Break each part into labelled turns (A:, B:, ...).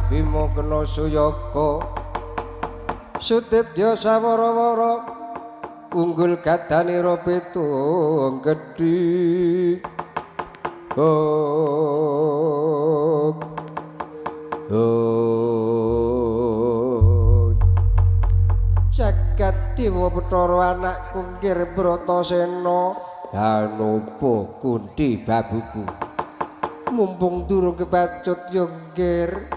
A: Bima kena suyoga Sudibya sawara-wara unggul gadanira pitung gedhi. Oh oh jagat dewa Bathara anakku nggir Bratasena. Danopo Kunthi babuku, mumpung durung kebacut yo nggir,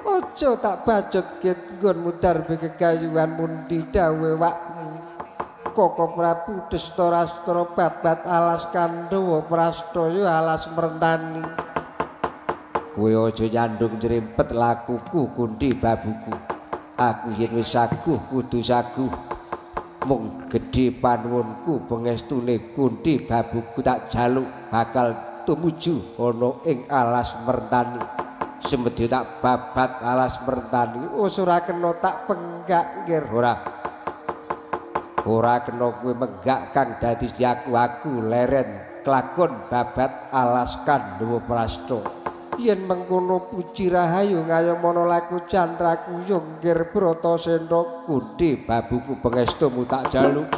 A: aja tak bacutke nggonmu darbe kegayuhan mundi dawuhe wakmu. Koko Prabu Destarastra babat alas Kandhawa Prastaya alas Mertani. Kowe aja nyandung nyrimpet lakuku Kunthi babuku. Aku yen wis saguh kudu saguh. Mung gedhe panuwunku pengestune Kunthi babuku tak jaluk bakal tumuju ana ing alas Mertani. Semedya tak babat alas Mertani. Wis ora kena tak penggak nggir. Ora. Ora kena kowe menggak kang dadi aku aku leren kelakon babat alas Kandhawa Prasta. Yen mengkono puji rahayu ngayomana laku cantraku yo nggir Bratasena. Kunthi babuku pengestumu tak jaluk.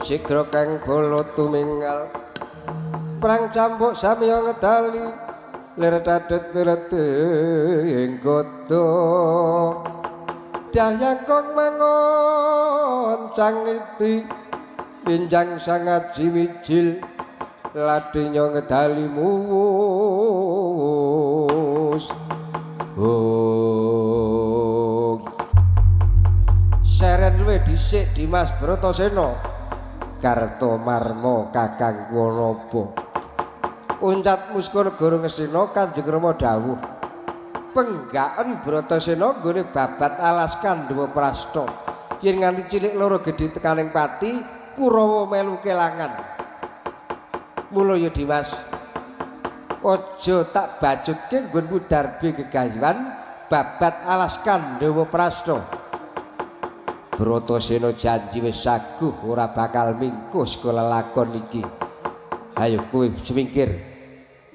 A: Sigra kang bala tumingal perang cambuk samya ngedali lir dadet wilete ing gada dahyangkong mangoncang niti pinjang sangaji wijil ladinya ngedali muwus. Oh seren luwe dhisik Dimas Bratasena Kartomarma Kakang Wanapa. Uncat muska negara Ngastina Kanjeng Rama dawuh penggaken Bratasena nggone babat alas Kandhawa Prasta. Yen nganti cilik loro gedhe tekaning pati Kurawa melu kelangan. Mula ya Dimas, aja tak bacutke nggonmu darbe gegayuhan babat alas Kandhawa Prasta. Bratasena janji wis saguh ora bakal mingkuh saka lelakon iki. Ayo kowe semingkir.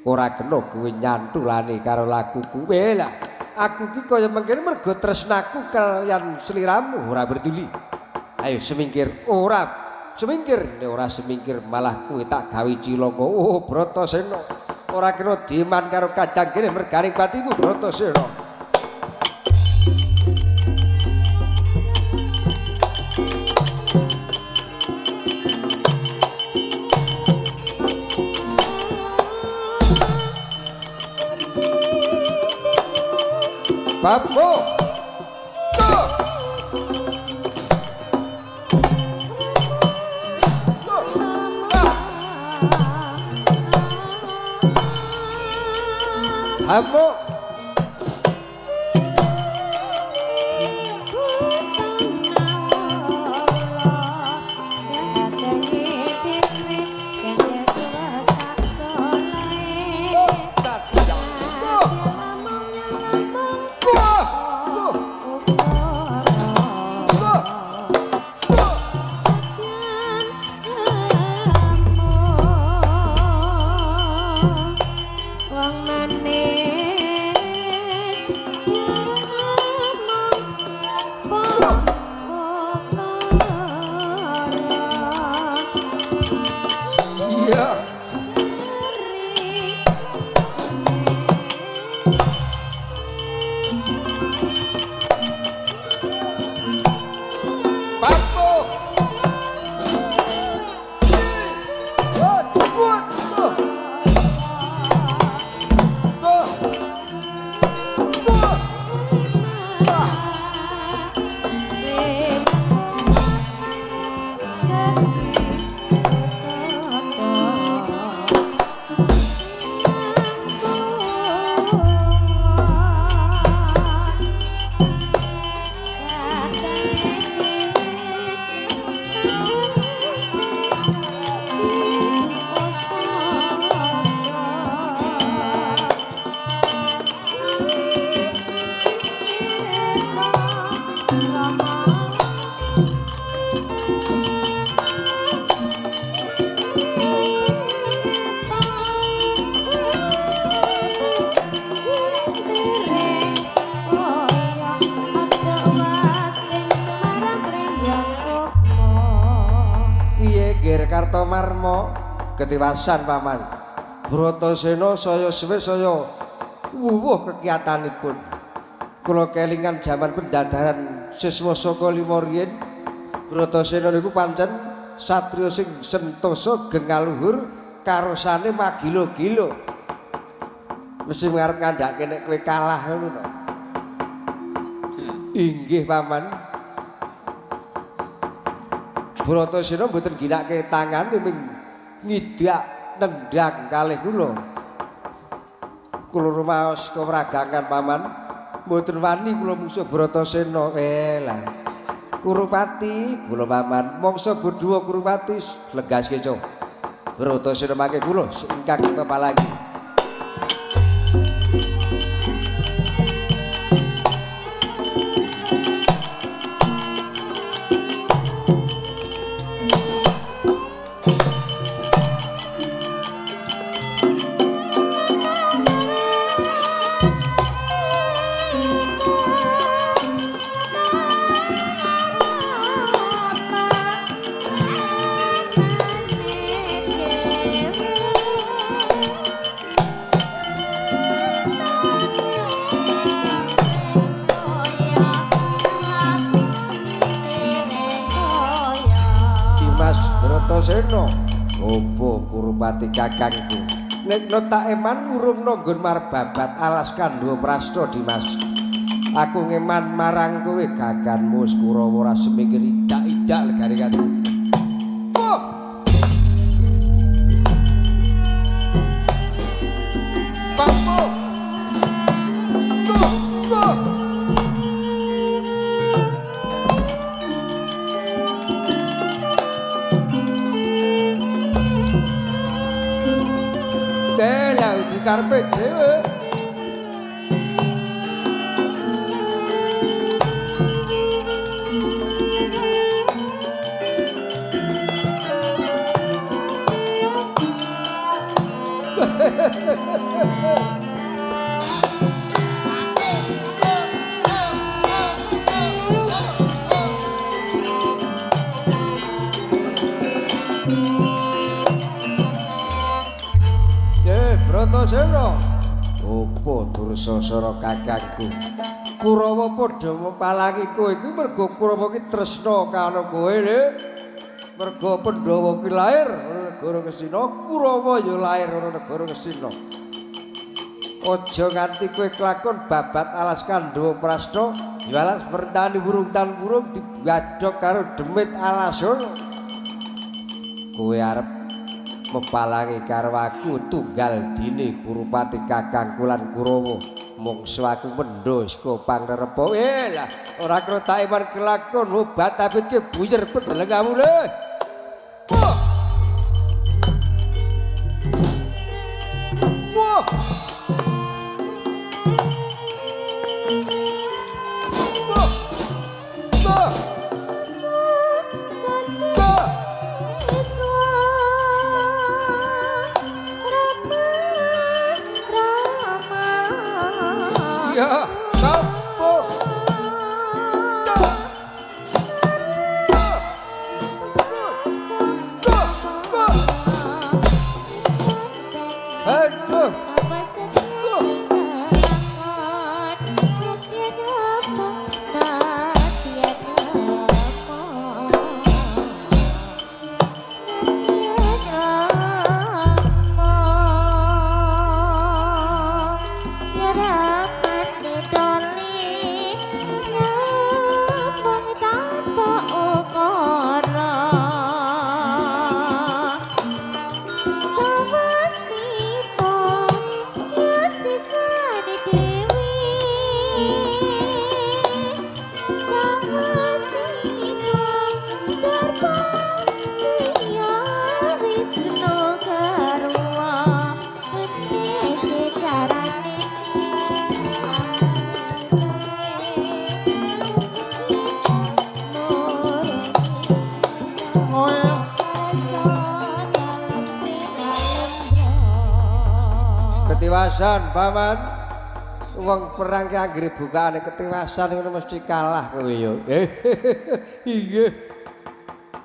A: Ora kena kowe nyantulane karo lakuku. Kowe lah, aku iki kaya mengkene mergo tresnaku kaliyan sliramu ora berduli. Ayo semingkir, ora semingkir, nek ora semingkir malah kowe tak gawe cilaka. Oh Bratasena, ora kena diman karo kadang kene merganing patimu Bratasena. Babu. Hamo.
B: Wong manis.
A: Kartomarma ketiwasan paman. Bratasena saya suwe saya wuwuh kekiyatanipun. Kula kelingan jaman pendadaran siswa saka lima riyin. Bratasena niku pancen satriya sing sentosa gengaluhur karosane magila-gila. Mesti ngarep ngandhake nek kowe kalah ngono to. Inggih paman. Bratasena mboten ginake tangan ming ngidak nendang kalih kula. Kula rumaos kewragangan paman, mboten wani kula mungsuh Bratasena. Lah. Kurupati kula paman, mangsa bodhuwa Kurupati legas keco. Bratasena mangke kula ingkang pepalangi. Bratasena, opo Kurupati kakangku? Nek no tak eman murungno nggon marbabat alas Kandha Prasta Dimas. Aku ngeman marang kowe gaganmu Kurawa ora semingkir idak-idak legaringanku. Wah. Papo. Go. Lah dikarepe dhewe. Bratasena, opo Dursasana kakangku? Kurawa padha mepalangi kowe iki mergo Kurawa ki tresna karo kowe, Dik. Mergo Pandhawa ki lair ana negara Ngastina, Kurawa ya lair ana negara Ngastina. Aja nganti kowe kelakon babat alas Kandhawa Prasta, ya alas pertani burung tan burung dibadhog karo demit alas ngono. Kowe arep mepalangi karo aku tunggal dine Kurupati kakangku lan Kurawa mungsu aku mendho saka pangrerepa. Lah ora kira tak iman kelakon obat abit ke buyer pendelengamu le. Wah. Wah. Wah. Wah. Ya, sapo. Aduh.
B: Ramane.
A: Ketiwasan, Paman. Wong perang ki anggere bukaane ketiwasan ngono mesti kalah kowe ya. Iya.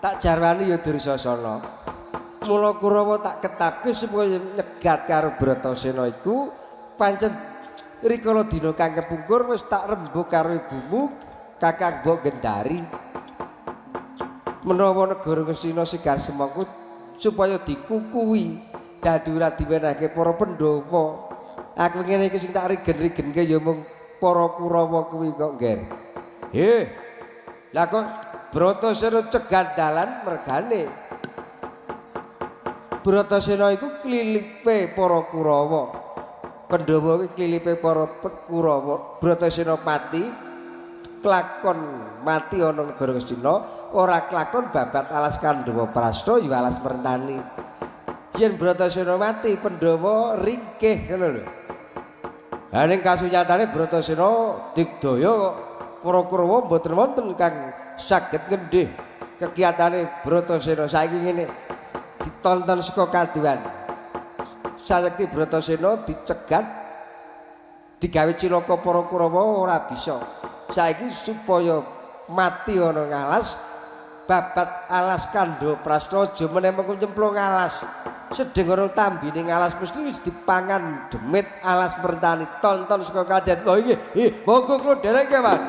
A: Tak jarwani ya Dursasana. Mula Kurawa tak ketapke supaya nyegat karo Bratasena iku pancen rikala dina kang kepungkur wis tak rembug karo ibumu Kakang Mbok Gendari. Menawa negara Ngastina sigar semangku supaya dikukuhi dadi ora diwenehke para Pandhawa. Aku ngene iki sing tak rigen-rigenke ya mung para Kurawa kuwi kok, Ngger. Heh. Lah kok Bratasena cegat dalan mergane. Bratasena iku klilipe para Kurawa. Pandhawa kuwi klilipe para Kurawa. Bratasena pati klakon mati ana negara Ngastina, ora klakon babat alas Kandhawa Prasta ya alas Mertani. Yen Bratasena mati Pandhawa ringkih ngono lho. Ha ning kasunyatane Bratasena digdaya kok para Kurawa mboten wonten kang saged ngendih kegiatane Bratasena. Saiki ngene ditonton saka kaduan. Sayekti Bratasena dicegat digawe cilaka para Kurawa ora bisa. Saiki supaya mati ana ngalas babat alas Kandhawa Prasta aja meneh mengko nyemplung alas. Sedeng ora tambine ngalas mesti wis dipangan demit alas Mertani. Tonton saka kadet. Oh iki, monggo kula dherekke, Mas.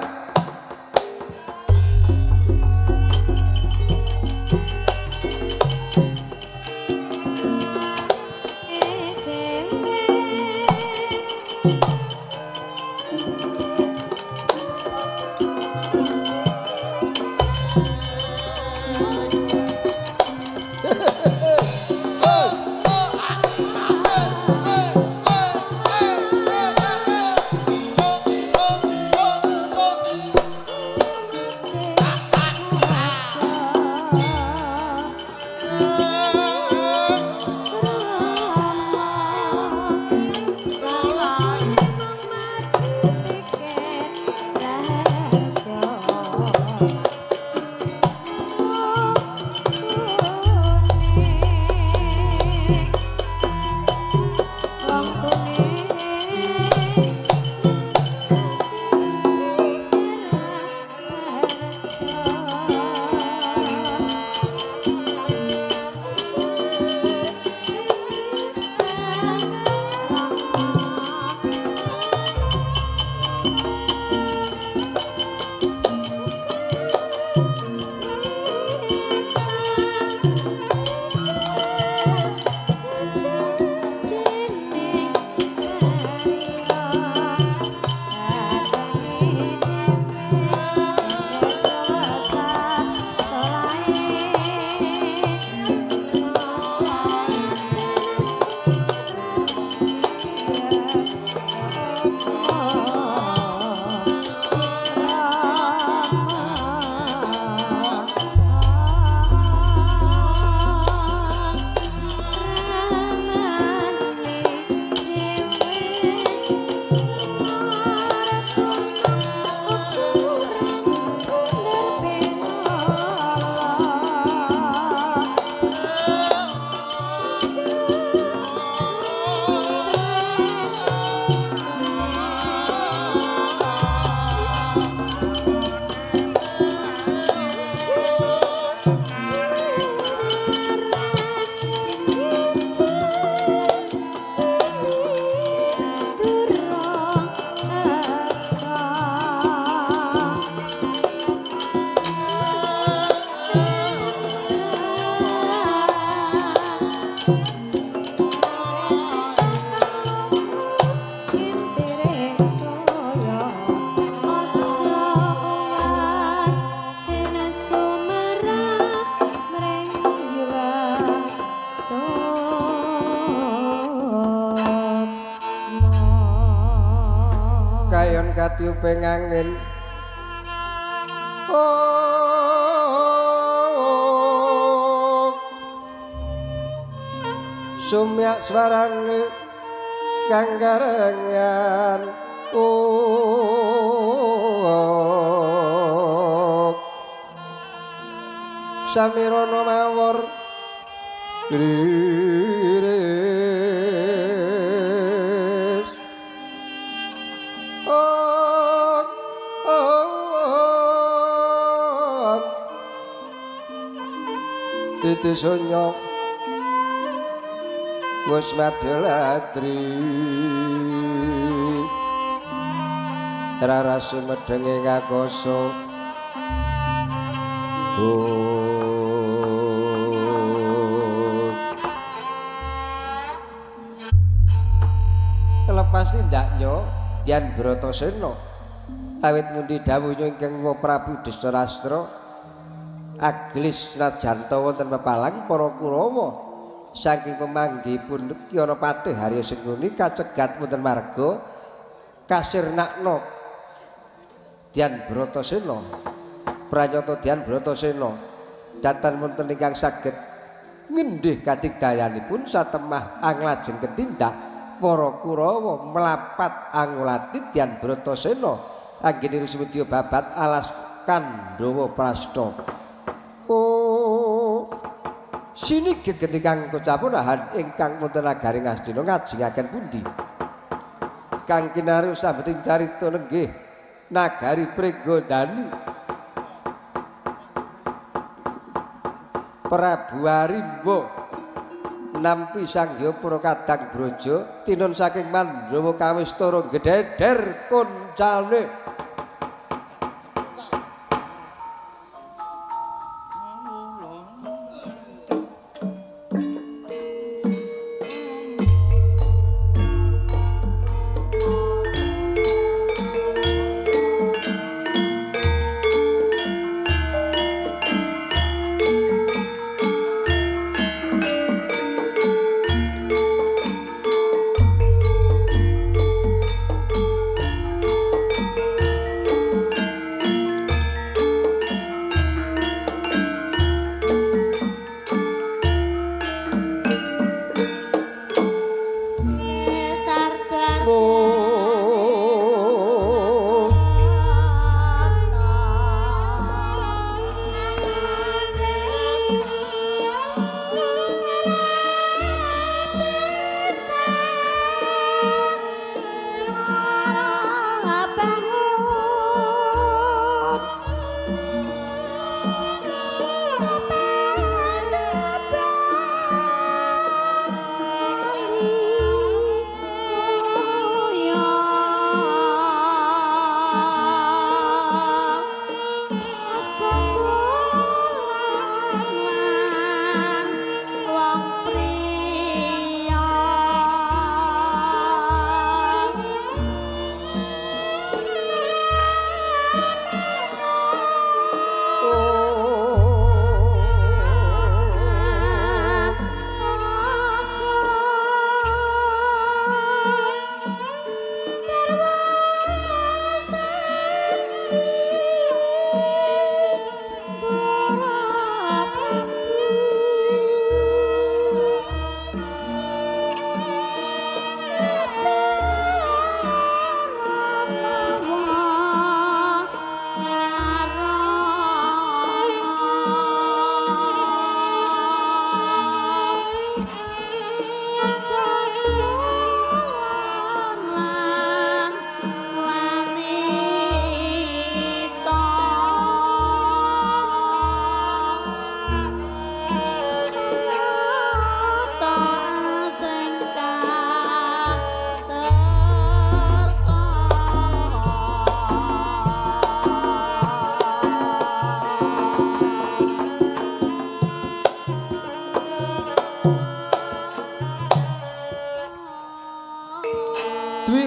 A: Kayon katiuping angin. Oh, sumyak swarane kang karengan. Oh, samirana mawar griris. Titi sunyo wis madyalatri rarase medhenge ngakoso. Lepas tindaknya Dian Bratasena awit mundi dawuhnya ingkang Prabu Destarastra aglis senajan wonten pepalang para Kurawa saking pemanggihipun Kyana Patih Harya Sengkuni kacegat wonten marga kasirnakna Dian Bratasena pranyata Dian Bratasena datan wonten ingkang saged ngendih kadigdayanipun satemah anglajeng ketindak para Kurawa melapat angulati Dian Bratasena anggene sumedya babat alas Kandhawa Prasta. Oh, sini gegeti kang kocapunahan ingkang wonten nagari Ngastina ngajengaken pundi? Kang kinaryo sambeting carita nenggih nagari Pringgondani. Prabu Arimba nampi Sang Hyang Para Kadang Braja tinun saking Mandhawa kawistara gededer koncane.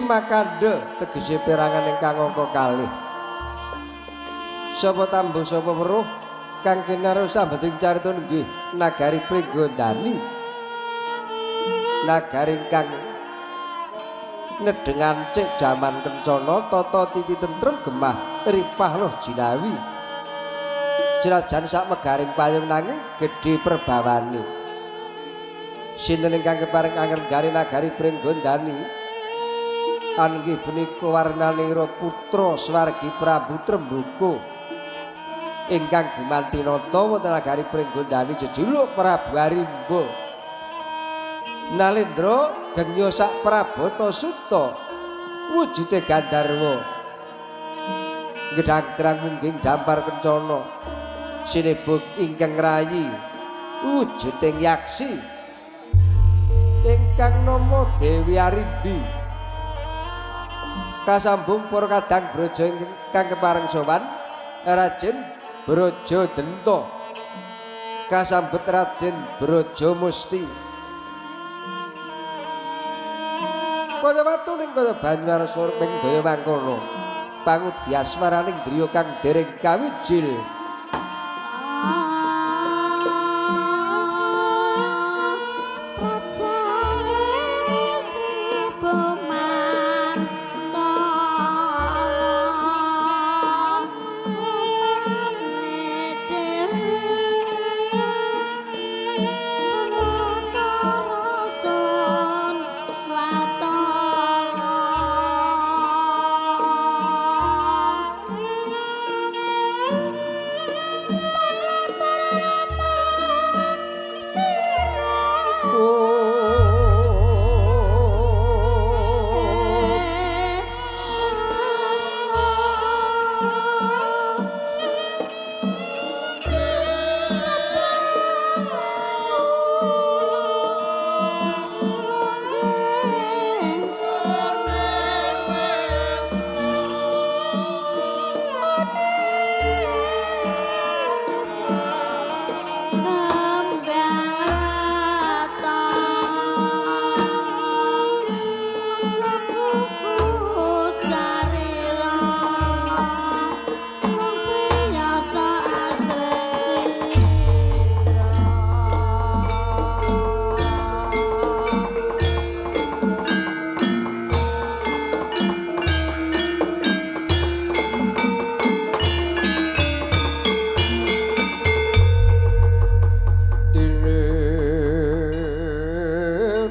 A: Makandha tegese perangan ingkang angka kalih. Sapa tambuh sapa weruh kang kinaryo sambeting carita nggih nagari Pringgondani. Nagari ingkang nedhengan cek jaman kencana tata titi tentrem gemah ripah loh jinawi. Sirajan sak megaring payung nanging gedhe perbawane. Sinten ingkang kepareng angrenggani nagari Pringgondani? Anggih punika warnanira putra swargi Prabu Tremboko ingkang gumanti nata wonten nagari Pringgondani jejuluk Prabu Arimba. Nalendra genya sak Prabata Suta wujude Gandharwa gedhang terang mungging dampar kencana sinebut ingkang rayi Wujuding yaksi ingkang nama Dewi Arimbi. Kasambung para kadang braja ingkang kepareng sowan Raden Braja Denta. Kasambet Raden Braja Musti. Kaya watu ning kaya banyu arsa ping daya mangkono. Pangudyasmaraning driya kang dereng kawijil.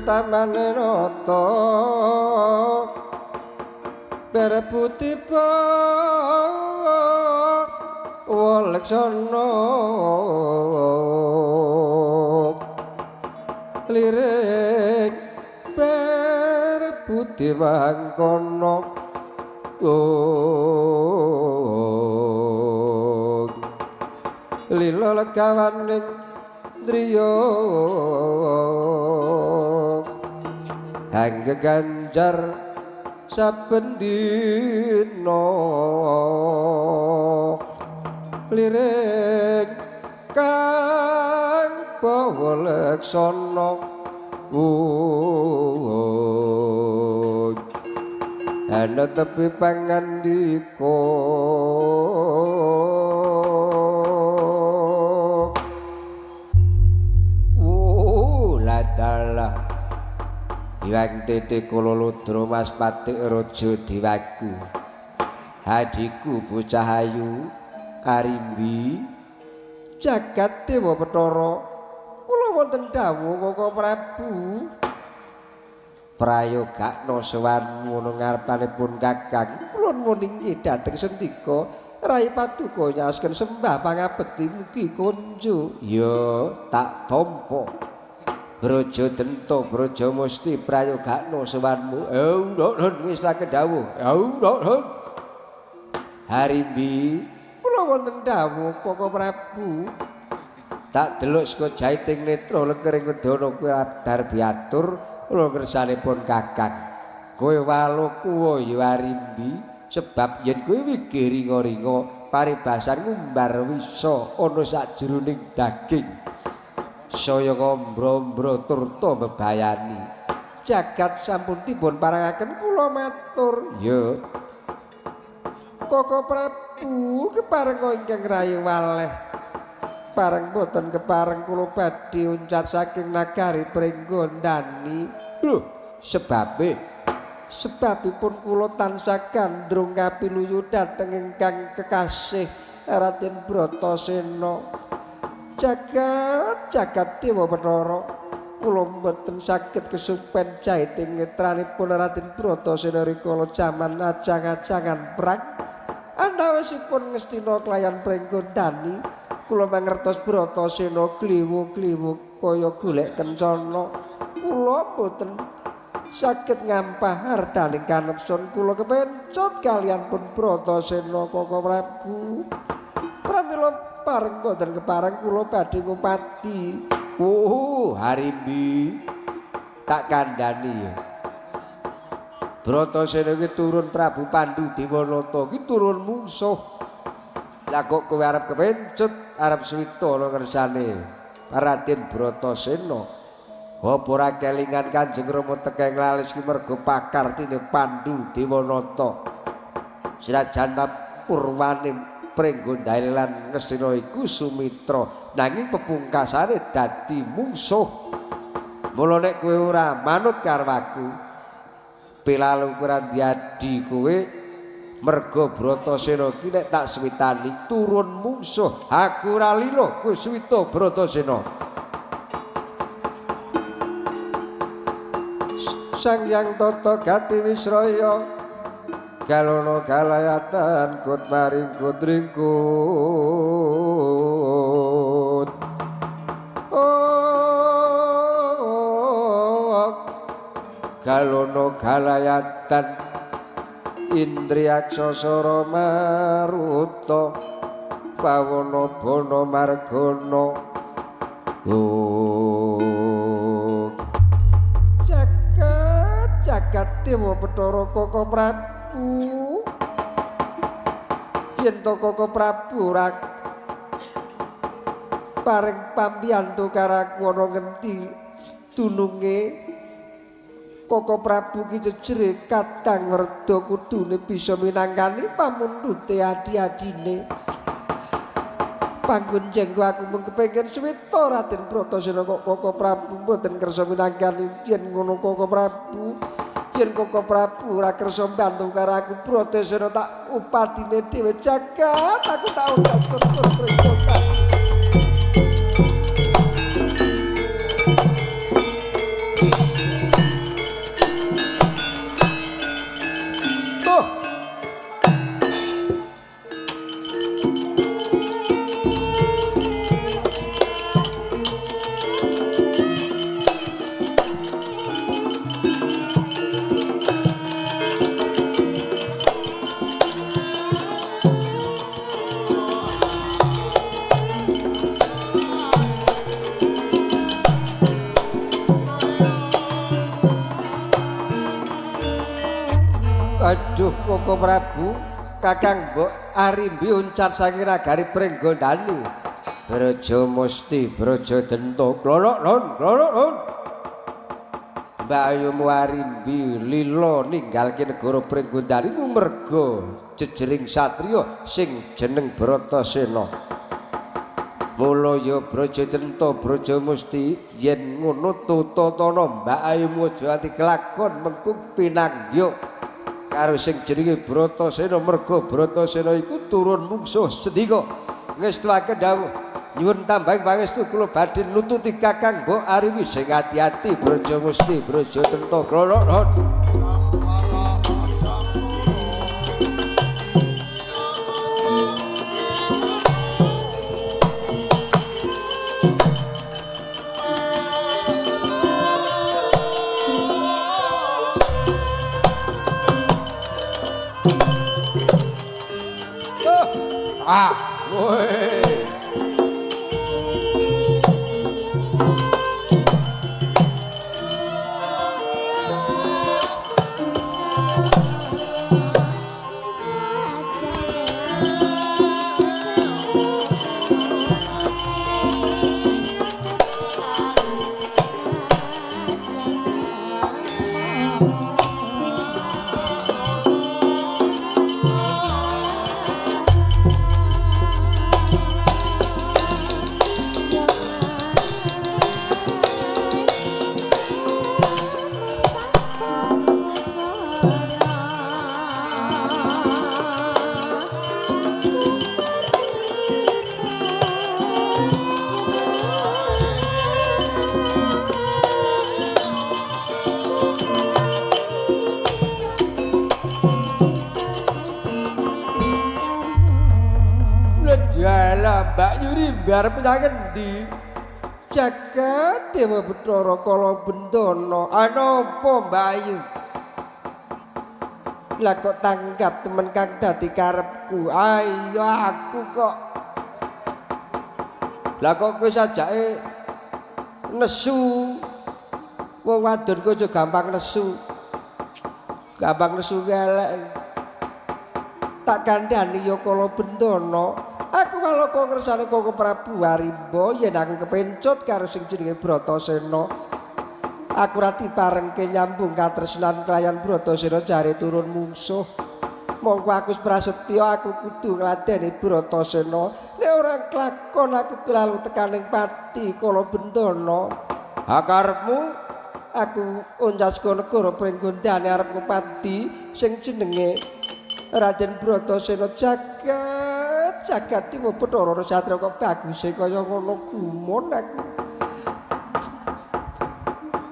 A: Tamane nata berebutipa waleksana lirik berebuti mangkono lila legawaning driya hangga ganjar saben dina lirik kang bawa leksana ana tepi pangandika ladalah Iwang tete kula ludra Mas Patik Raja Dewaku. Hadiku bocah ayu Arimbi jagat dewa Bathara kula wonten dawuh Koko Prabu. Prayogakna sowanmu ngarepanipun Kakang kula nuwun inggih dhateng sendika Rai Paduka nyaosken sembah pangabekti mugi konjuk. Ya tak tampa. Braja Denta Braja Musti prayogakna sowanmu. Nuwun wis lake dawuh. Nuwun. Harimbi kula wonten dawuh Koko Prabu. Tak delok saka jaiting netra lengkering wedana kuwi darbiatur kula kersanipun Kakang. Kowe walokuwa ya Arimbi sebab yen kowe wigih ringa-ringa paribasan ngumbar wisa ana sajroning daging. Saya ngombro-ombro turta bebayani. Jagat sampun dipun parangaken kula matur. Ya. Koko Prabu keparenga ingkang rayi waleh. Pareng boten kepareng kula badhe uncat saking nagari Pringgondani. Lho, sebabe sebabipun kula tansah gandrung kapiluyu dhateng ingkang kekasih Raden Bratasena. Jagat jagat dewa Bathara kula mboten saged kesupen jaiting netranipun Raden Bratasena rikala jaman ajang-ajangan perang antawisipun Ngastina kelayan Pringgondani kula mangertos Bratasena kliwu-kliwu kaya golek kencana kula mboten saged ngampah hartaning kanepson kula kepencot kalian pun Bratasena Koko Prabu. Pramila pareng boten kepareng kula badhe ngupati. Oh, Harimbi tak kandhani ya. Bratasena iki turun Prabu Pandu Dewanata iki turun mungsuh. Lah kok kowe arep kepencut, arep swita ana kersane Raden Bratasena. Apa ora kelingan Kanjeng Rama tekeng lalis ki mergo pakartine Pandu Dewanata. Senajan purwane Pringgondani lan Ngastina iku sumitra, nanging pepungkasane dadi mungsuh. Mula nek kowe ora manut karo aku, pilalu ora diadi kowe mergo Bratasena ki nek tak switani turun mungsuh. Aku ora lilo kowe swita Bratasena. Sang Hyang Tata Gati Wisraya galono galayatan kut maring kut ringkut. Oh, galono galayatan indriyaksa sara maruta pawana bana margana. Oh, jagat jagat dewa Bathara Koko Prabu. Yen to Koko Prabu ora paring pambiyantu karo aku ana ngendi dununge Koko Prabu ki jejere kadang werda kudune bisa minangkani pamundhute adi-adine. Panggon jenggo aku mung kepengin swita Raden Bratasena kok Koko Prabu mboten kersa minangkani. Yen ngono Koko Prabu, yen Koko Prabu ora kersa mbantu karo aku Bratasena tak upadine dhewe jagat aku tak undang tur. Aduh Koko Prabu, Kakang Mbok Arimbi uncat saking nagari Pringgondani. Braja Musti, Braja Denta, klolok lon, klolok lon. Mbak Ayumu Arimbi lila ninggalke negara Pringgondani ku merga jejering satriya sing jeneng Bratasena. Mula ya Braja Denta, Braja Musti, yen ngono tutatana Mbak Ayumu aja ati kelakon mengku pinanggih karo sing jenenge Bratasena merga Bratasena iku turun mungsuh sendika. Ngestuake dawuh nyuwun tambahing pangestu kula badhe nututi Kakang Mbok Arimbi sing ati-ati Braja Musti, Braja Denta, klolok lon. Ah, woi. Mbak Yuri biar menyang ngendi? Jagat Dewa Bathara Kala Bendana. Ana apa Mbak Ayu? Lah kok tanggap temen kang dadi karepku. Ayo aku kok. Lah kok kowe sajake Nesu. Wong wadon ku aja gampang nesu. Gampang nesu elek. Tak kandhani ya kala bendana, aku walaka ngersane Koko Prabu Arimba yen aku kepencut karo sing jenenge Bratasena. Aku ra diparengke nyambung katresnan kelayan Bratasena jare turun mungsuh. Mongko aku prasetya aku kudu ngladeni Bratasena. Nek ora klakon aku pilalu tekaning pati kala bendana. Ha karepmu aku oncas ka negara Pringgondane arep ngupati sing jenenge Raden Bratasena. Jagat jagat tiwa Bathara Satria kok baguse kaya ngono gumun aku.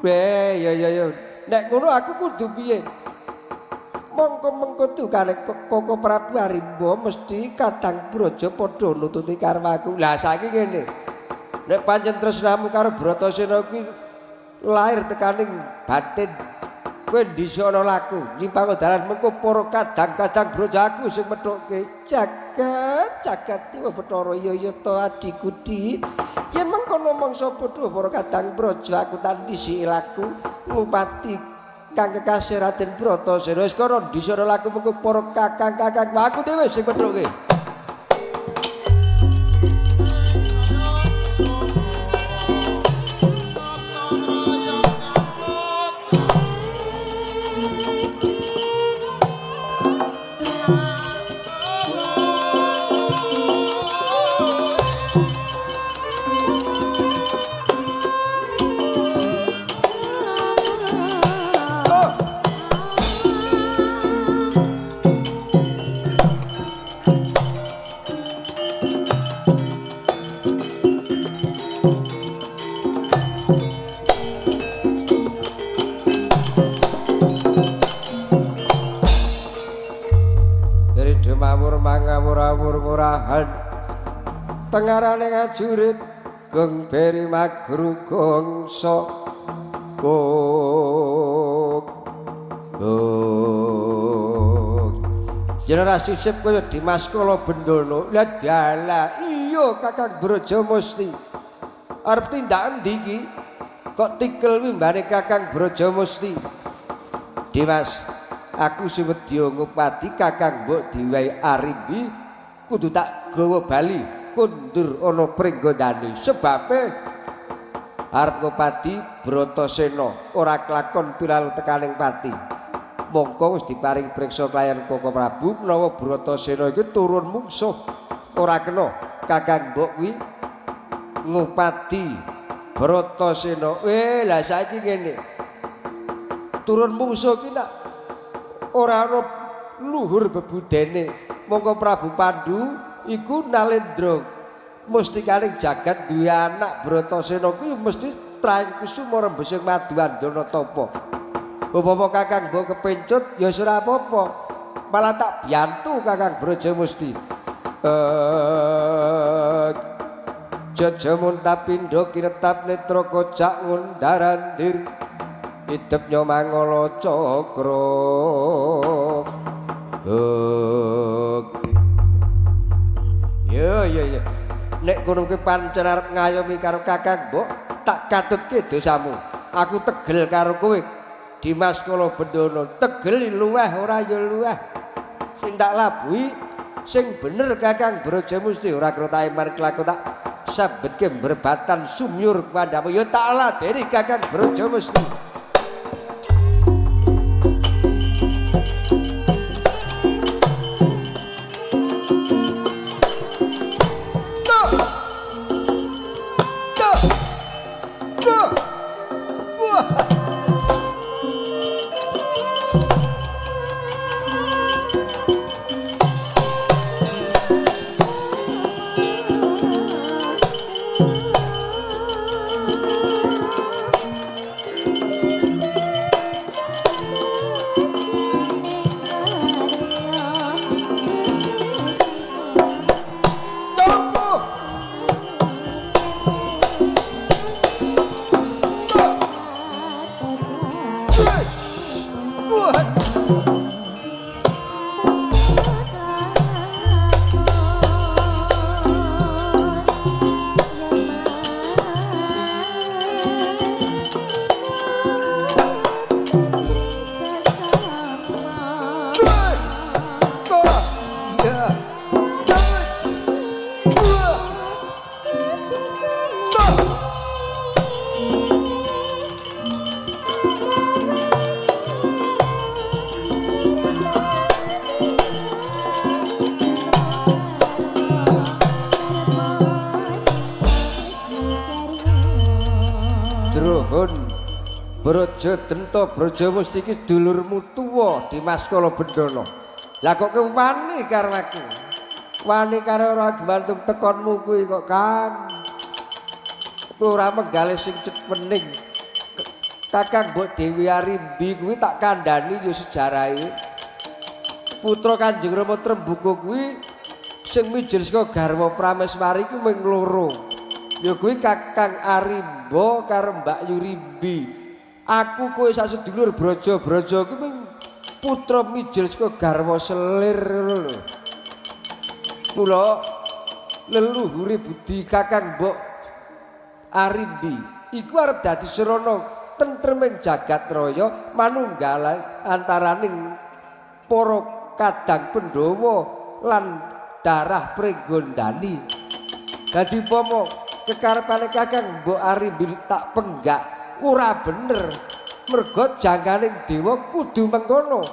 A: Weh ya ya ya nek ngono aku kudu piye? Mongko mengko dukane Koko Prabu Arimba mesti kadang braja padha nututi karo aku. Lah saiki ngene. Nek pancen tresnamu karo Bratasena kuwi lahir tekaning batin, kowe dhisik ana laku nyimpang dalan mengko para kadang-kadang braja aku sing methukke. Jagat jagat tiwa Bathara ya ya ta adhiku di yen mengkono mangsa padha para kadang braja aku tak dhisiki laku ngupati kang kekasih Raden Bratasena. Wis kono dhisik ana laku mengko para kakang-kakang aku dhewe sing methukke. Tengarane ngajurit gong beri magru gongso gong gong generasi sip kaya Dimas Kala Bendono. Lah dalah iya Kakang Braja Musti arep tindak endi iki kok tikel wimbane Kakang Braja Musti. Dimas aku sing wedya ngupati Kakang mbok diwehi Arimbi kudu tak gawa bali kundur ana pringgondane sebabe arep ngupati Bratasena ora kelakon pilalu tekaning pati. Mongko wis diparingi priksa kelayan Koko Prabu menawa Bratasena iki turun mungsuh ora kena Kakang mbok kuwi ngupati Bratasena. Lah saiki ngene turun mungsuh ki nak ora ana luhur bebudene. Mongko Prabu Pandu iku Nalendra mustikaning jagat duwe anak Bratasena kuwi mesti trahing kusuma rembesing maduandana tapa. Upama Kakang mbok kepencut ya wis ora apa-apa. Malah tak biantu Kakang Braja Musti. Jaja muntapindha kinetap netra kocak ngundarandir idep nyomangala cakra. Ya ya ya. Nek kono kuwi pancen arep ngayomi karo Kakang mbok, tak katutke dosamu. Aku tegel karo kowe Dimas Kala Bendono. Tegel luweh ora ya luweh. Sing tak labuhi sing bener Kakang Braja Musti ora karo tak iman kelakon tak sabetke berbatan sumyur kepadamu ya tak ladeni Kakang Braja Musti. Braja Denta Braja Musti iki dulurmu tuwa Dimas Kalabendana. Lah kok kowe wani karo aku? Wani karo ora gemantung tekonmu kuwi kok Kang. Kowe ora menggalih sing wening. Kakang Mbok Dewi Arimbi kuwi tak kandhani ya sejarahe. Putra Kanjeng Rama Tremboko kuwi sing mijil saka garwa Prameswari kuwi mung loro. Ya kuwi Kakang Arimba karo Mbak Yurimbi. Aku kowe sak sedulur Braja-braja kuwi mung putra mijil saka garwa selir lho. Mula leluhure budi Kakang Mbok Arimbi iku arep dadi srana tentreming jagat raya manunggalan antaraning para kadang Pandhawa lan darah Pringgondani. Dadi upama kekarepane Kakang Mbok Arimbi tak penggak ora bener, mergo jangkaning dewa kudu mengkono.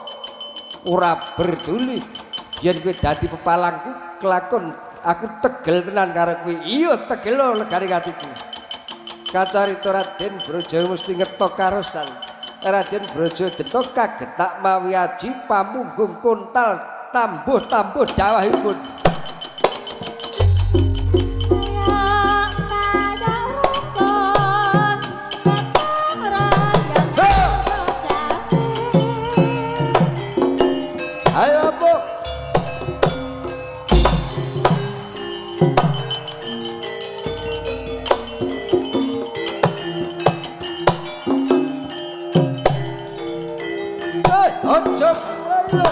A: Ora berduli yen kowe dadi pepalangku kelakon aku tegel tenan karo kowe. Iya tegel lho legane atiku. Kacarita Raden Braja mesti ngetok karosan. Raden Braja Denta kagetak mawi aji pamunggung kontal tambuh-tambuh dawahipun. Ayo Bu. Hei, ojo ayo.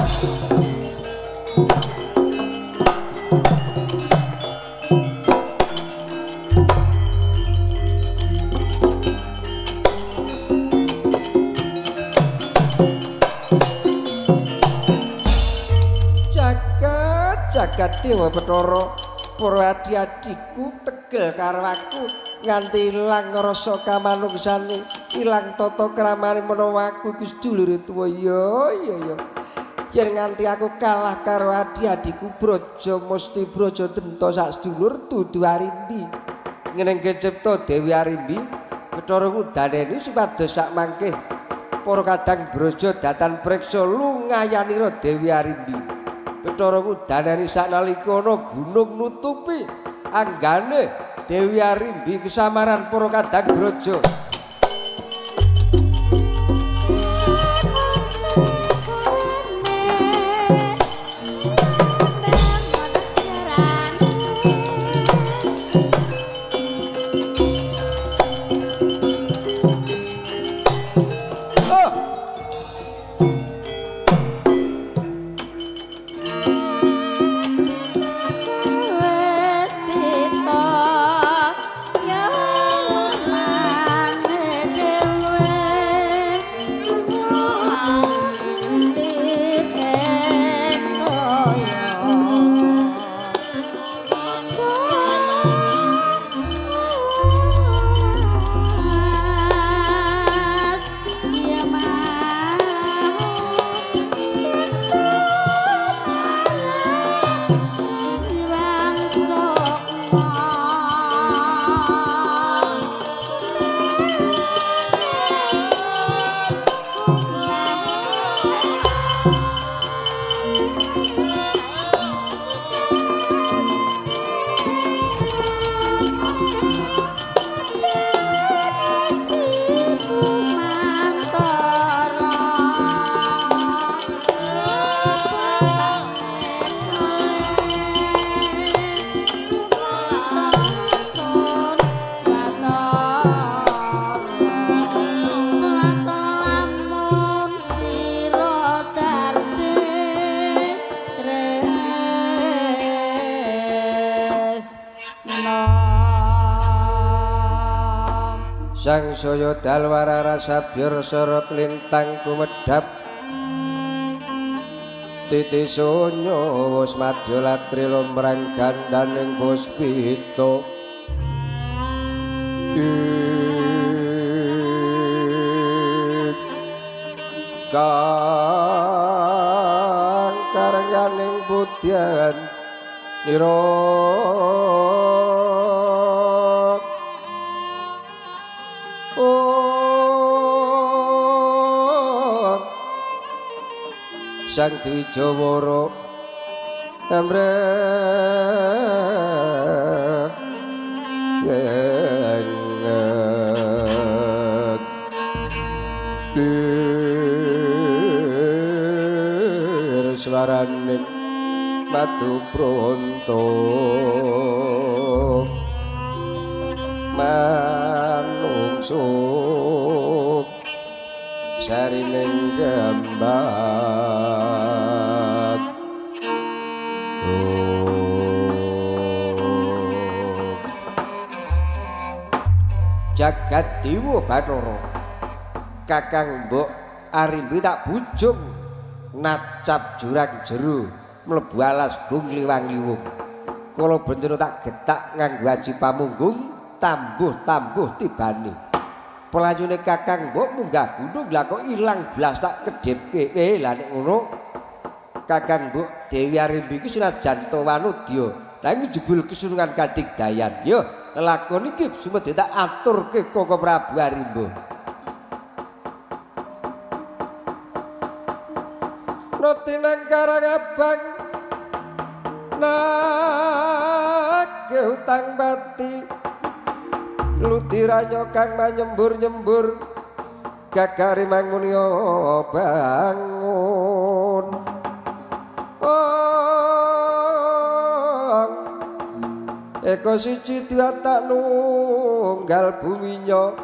A: Jagat Dewa Bathara, para adi-adiku tegel karo aku nganti ilang rasa kamanungsane, ilang tata kramane menawa aku iki sedulure tuwa. Ya ya ya. Yen nganti aku kalah karo adi-adiku Braja Musti Braja Denta sak sedulur dudu Arimbi. Ngenengke cipta Dewi Arimbi, Bathara ngudaneni supados sak mangke para kadang Braja datan preksa lungayanira Dewi Arimbi. Bathara ngudaneni saknalika ana gunung nutupi anggane Dewi Arimbi kesamaran para kadang Braja. Sang saya dalwara rasa byur sorot lintang kumedhap titi sunyo wis madya latri lumrang gandaning puspita kang karyaning budyan nira. Oh. Sang Dwijawara amreng lir swaraning madu pronto manungso sarining kembang. Jagat Dewa Bathara Kakang Mbok Arimbi tak bujung nacap jurang jero mlebu alas gung liwang-liwung. Kala bendera tak getak nganggo aji pamunggung tambuh-tambuh tibane. Pelayune Kakang Mbok munggah gunung lah kok ilang blas tak kedhepke. Lah nek ngono Kakang Mbok Dewi Arimbi iki senajan wanudya, lah iki jebul kesurungan kadigdayan. Yo lelakon iki sumedhe tak aturke Koko Prabu Arimba. Noti nang Karang Abang nagih utang pati ludiranyo kang manyembur-nyembur gagare mangunya bangun. Eko siji diwatak nunggal buminya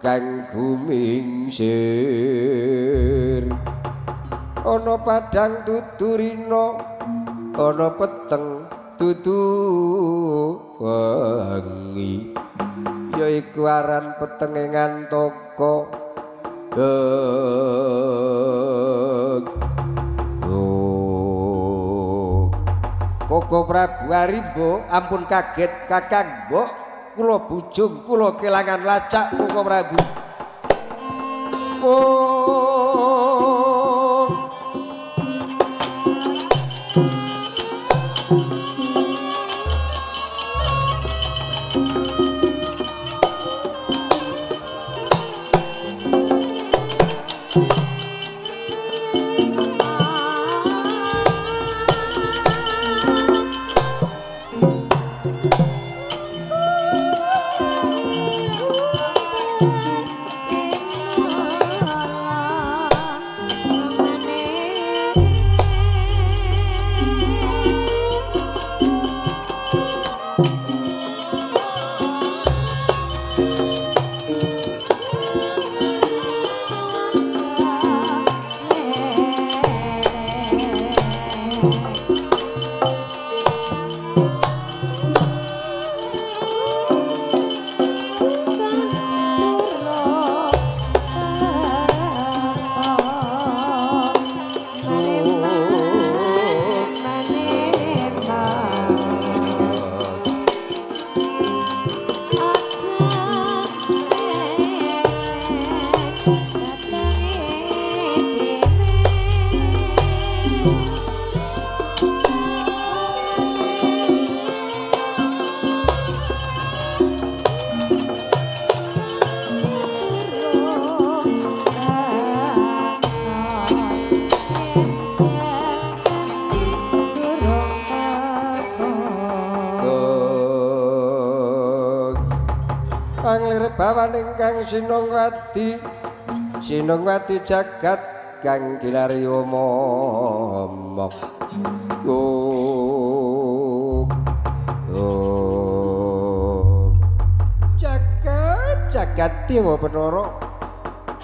A: kang gumingsir ana padang tuturina ana peteng dudu wengi yaiku aran petenge ngantaka. Koko Prabu Arimba ampun kaget Kakang Mbok kula bujung kula kelangan lacak Koko Prabu. Oh. Bawaning kang sinongwati sinongwati jagat kang kinarya momok. Jagat jagat dewa Bathara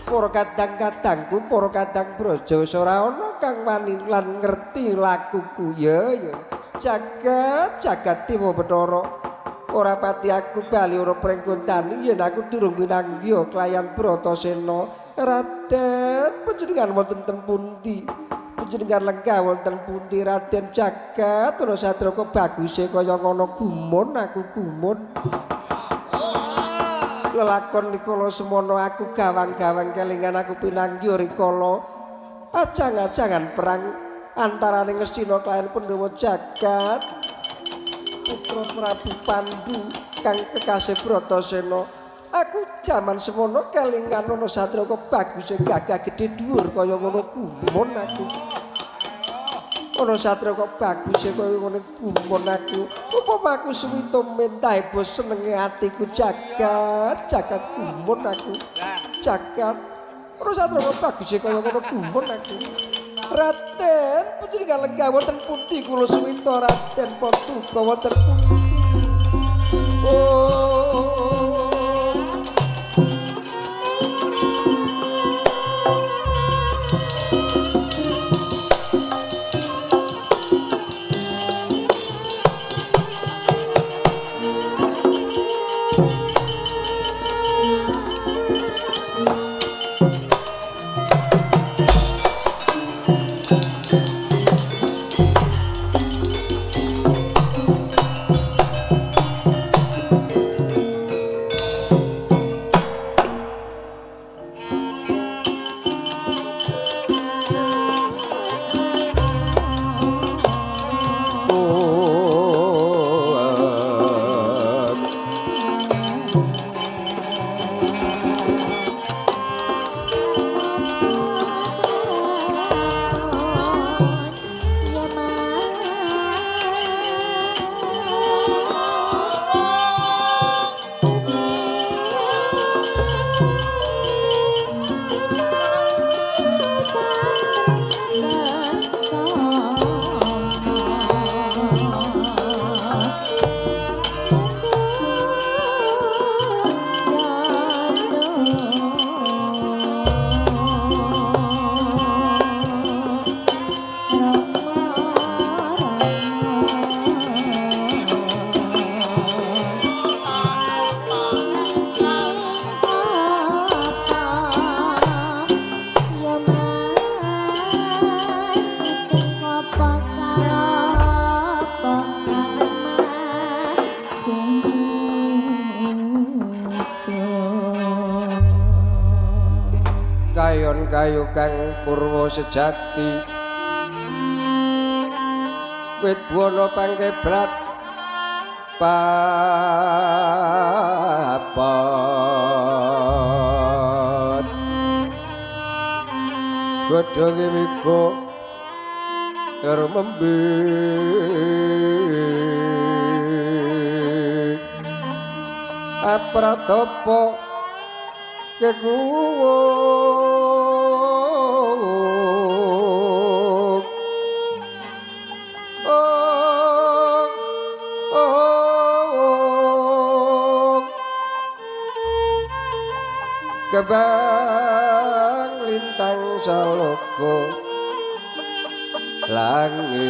A: para kadang-kadangku para kadang braja wis ora ana kang wani lan ngerti lakuku. Ya ya jagat jagat dewa Bathara ora pati aku bali ora pringkuntani yen aku durung pinanggih kelayan Bratasena. Raden panjenengan wonten ten pundi? Panjenengan lenggah wonten pundi Raden jagat ana satraka baguse kaya ngono gumun aku gumun. Lelakon rikala semono aku gawang-gawang kelingan aku pinanggih rikala ajang-ajangan perang antarane Ngastina kelayan Pandhawa jagat putra Prabu Pandu kang kekasih Bratasena. Aku jaman semono kelingan ana satraka baguse gagah gedhe dhuwur kaya ngono gumun aku. Ana satria kok baguse kaya ngene gumun aku. Upama aku suwita mentahe bos senenge atiku jagat, jagat gumun aku. Jagat. Ana satria kok baguse kaya ngono gumun aku. Raden panjenengan lenggah wonten pundi kula suwita Raden Paduka wonten pundi? Oh. Kayon kayu kang purwa sejati wit buana pangkebrat papat godhonge wigo karo membe apratapa kekuwung kebang lintang saloka langit.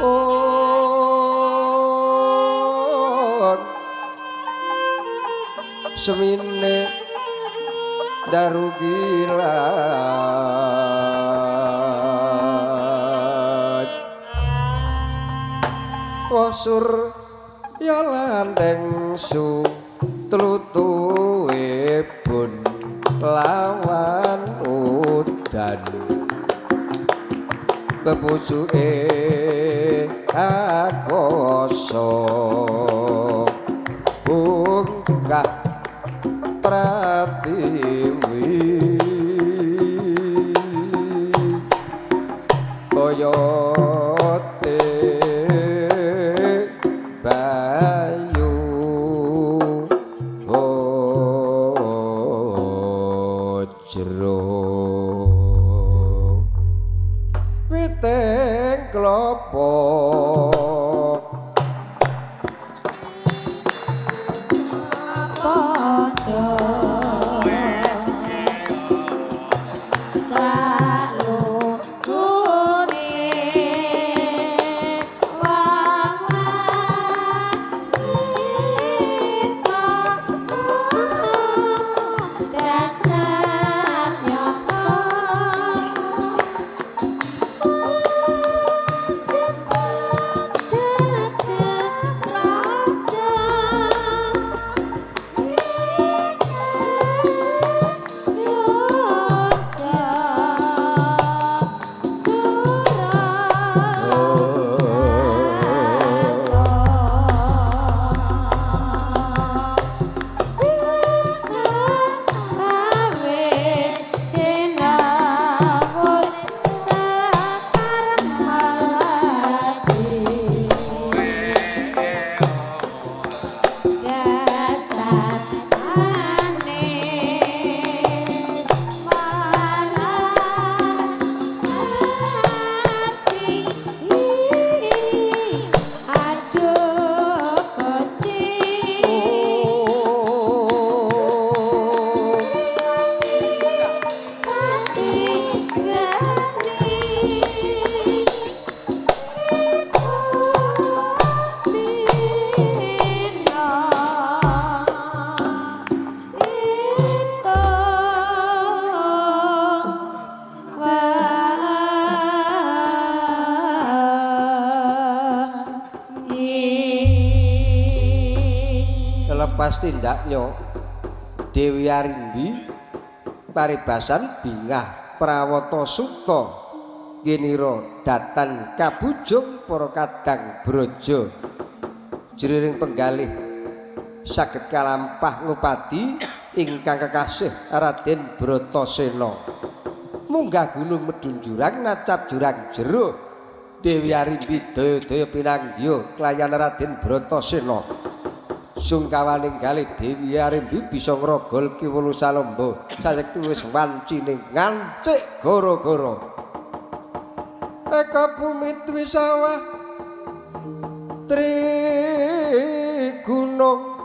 A: On semine daru gilat wasur ya lanteng su tlutuhe bun lawan udan bebujuke akasa bungkah pratiwi koyote bayu jero witing klopo
B: Dasar nyata.
A: Lepas tindaknya Dewi Arimbi paribasan bingah prawata suta kinira datan kabujung para kadang braja jroning penggalih saged kalampah ngupadi ingkang kekasih Raden Bratasena. Munggah gunung medhun jurang nacap jurang jero Dewi Arimbi daya-daya pinanggiya kelayan Raden Bratasena. Sungkawaning galih Dewi Arimbi bisa ngrogol ki wolu salomba sayekti wis wancine ngancik gara-gara. Eka bumi dwi sawah tri gunung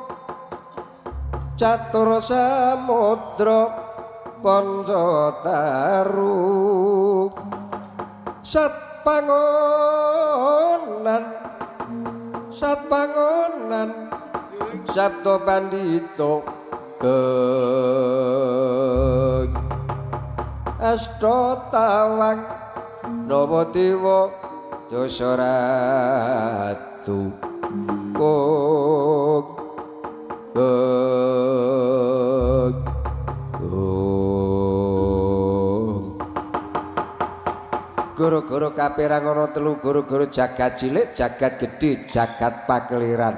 A: catur samudra panca taru sat pangonan sat pangonan Sabto Pandito Asta Tawang Nawa Dewa Dasaratu Kong Goro-goro kaperang ana telu goro-goro jagat cilik, jagat gedhe, jagat pakeliran.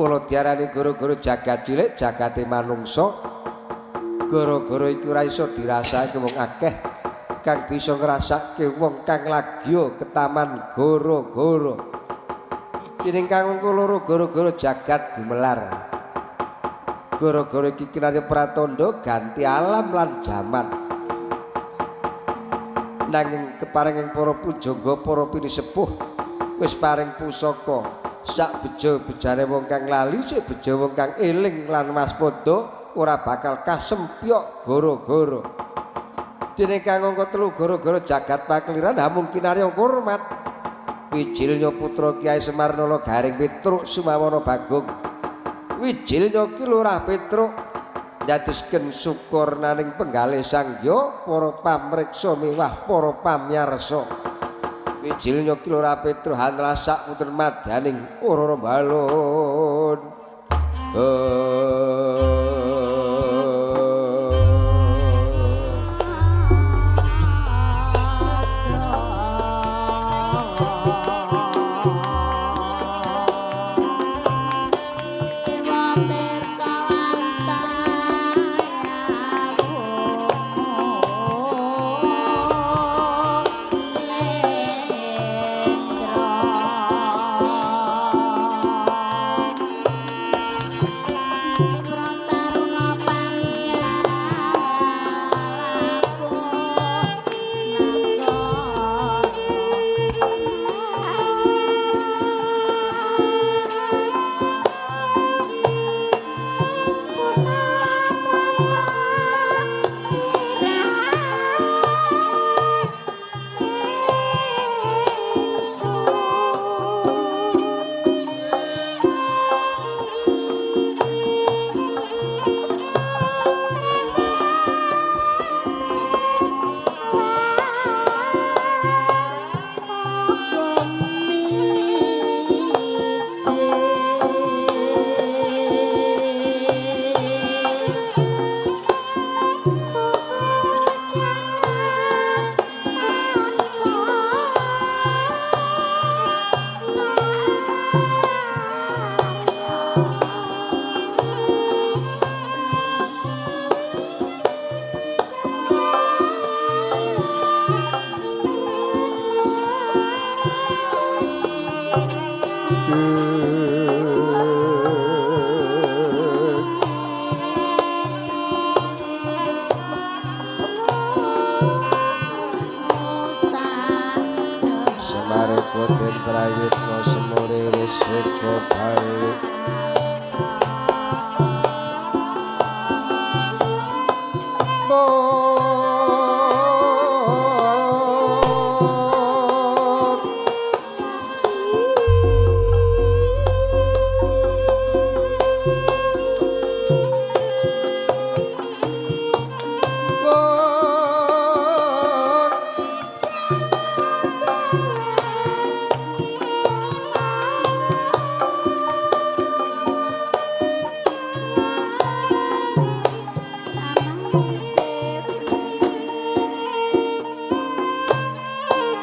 A: Mula diarani goro-goro jagat cilik, jagate manungsa. Goro-goro iku ora iso dirasake wong akeh, kang bisa ngrasake wong kang lagya ketaman goro-goro. Dening kang loro goro-goro jagat gumelar. Goro-goro iki kinarya pratandha ganti alam lan jaman. Nanging keparenging para pujangga para pinisepuh wis paring pusaka sak bejo-bejane wong kang lali sik bejo wong kang eling lan waspada ora bakal kasempyok goro-goro. Dene kang angka telu goro-goro jagat pakeliran hamung kinarya kurmat. Wijilnya putra Kyai Semar Nala Garing Petruk Sumawana Bagong. Wijilnya Ki Lurah Petruk ndadosken syukur naning penggalih sangya para pamriksa miwah para pamyarsa. Wijilnya Ki Lurah Petruk hanlasak wonten madyaning ora balon.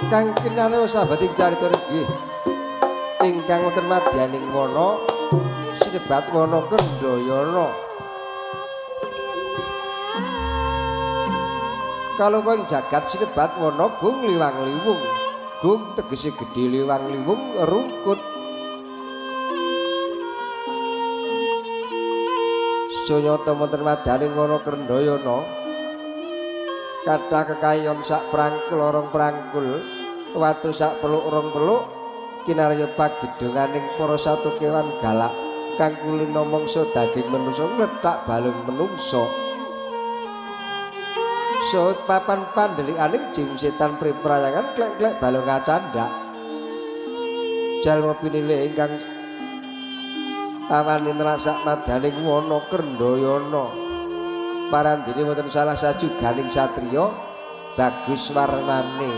A: Kang kinarya sabating carita nggih ingkang wonten madyaning wana sinebat wana Kendayana. Kalungka ing jagat sinebat wana Gung Liwang Liwung. Gung tegese gedhe, Liwang Liwung rungkut. Sunyata wonten madyaning wana Kendayana kathah kekayon sak prangkul rong prangkul, watu sak peluk rong peluk, kinarya pagedhonganing para satu kewan galak kang kulina mangsa daging manungsa nglethak balung menungsa. Saut papan pandelikaning jim setan priprayangan klek-klek balung kacandhak. Jalma pinilih ingkang awani nelasak madyaning wana Kendayana. Parandene wonten salah sajuganing satriya bagus warnane.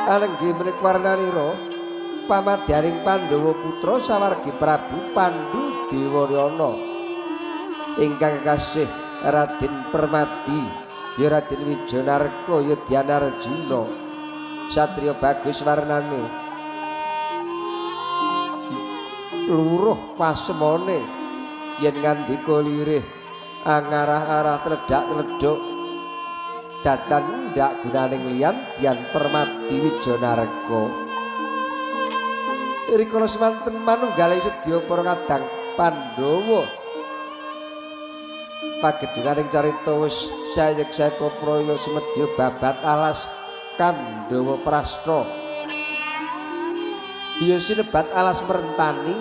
A: Alenggi menika warnanira pamadyaning Pandhawa putra sawargi Prabu Pandu Dewaryana ingkang kasih Raden Permadi ya Raden Wijanarka ya Dyanarjuna. Satriya bagus warnane luruh pasemone yen ngandika lirih angarah-arah tledhak-tledhuk datan ndak gunaning liyan Dyan Permadi Wijanarka. Rikala semanten manunggale sedya para kadang Pandhawa pagedhunganing carita wis sayek seka praya semedya babat alas Kandhawa Prastha. Ya sinebat alas merentani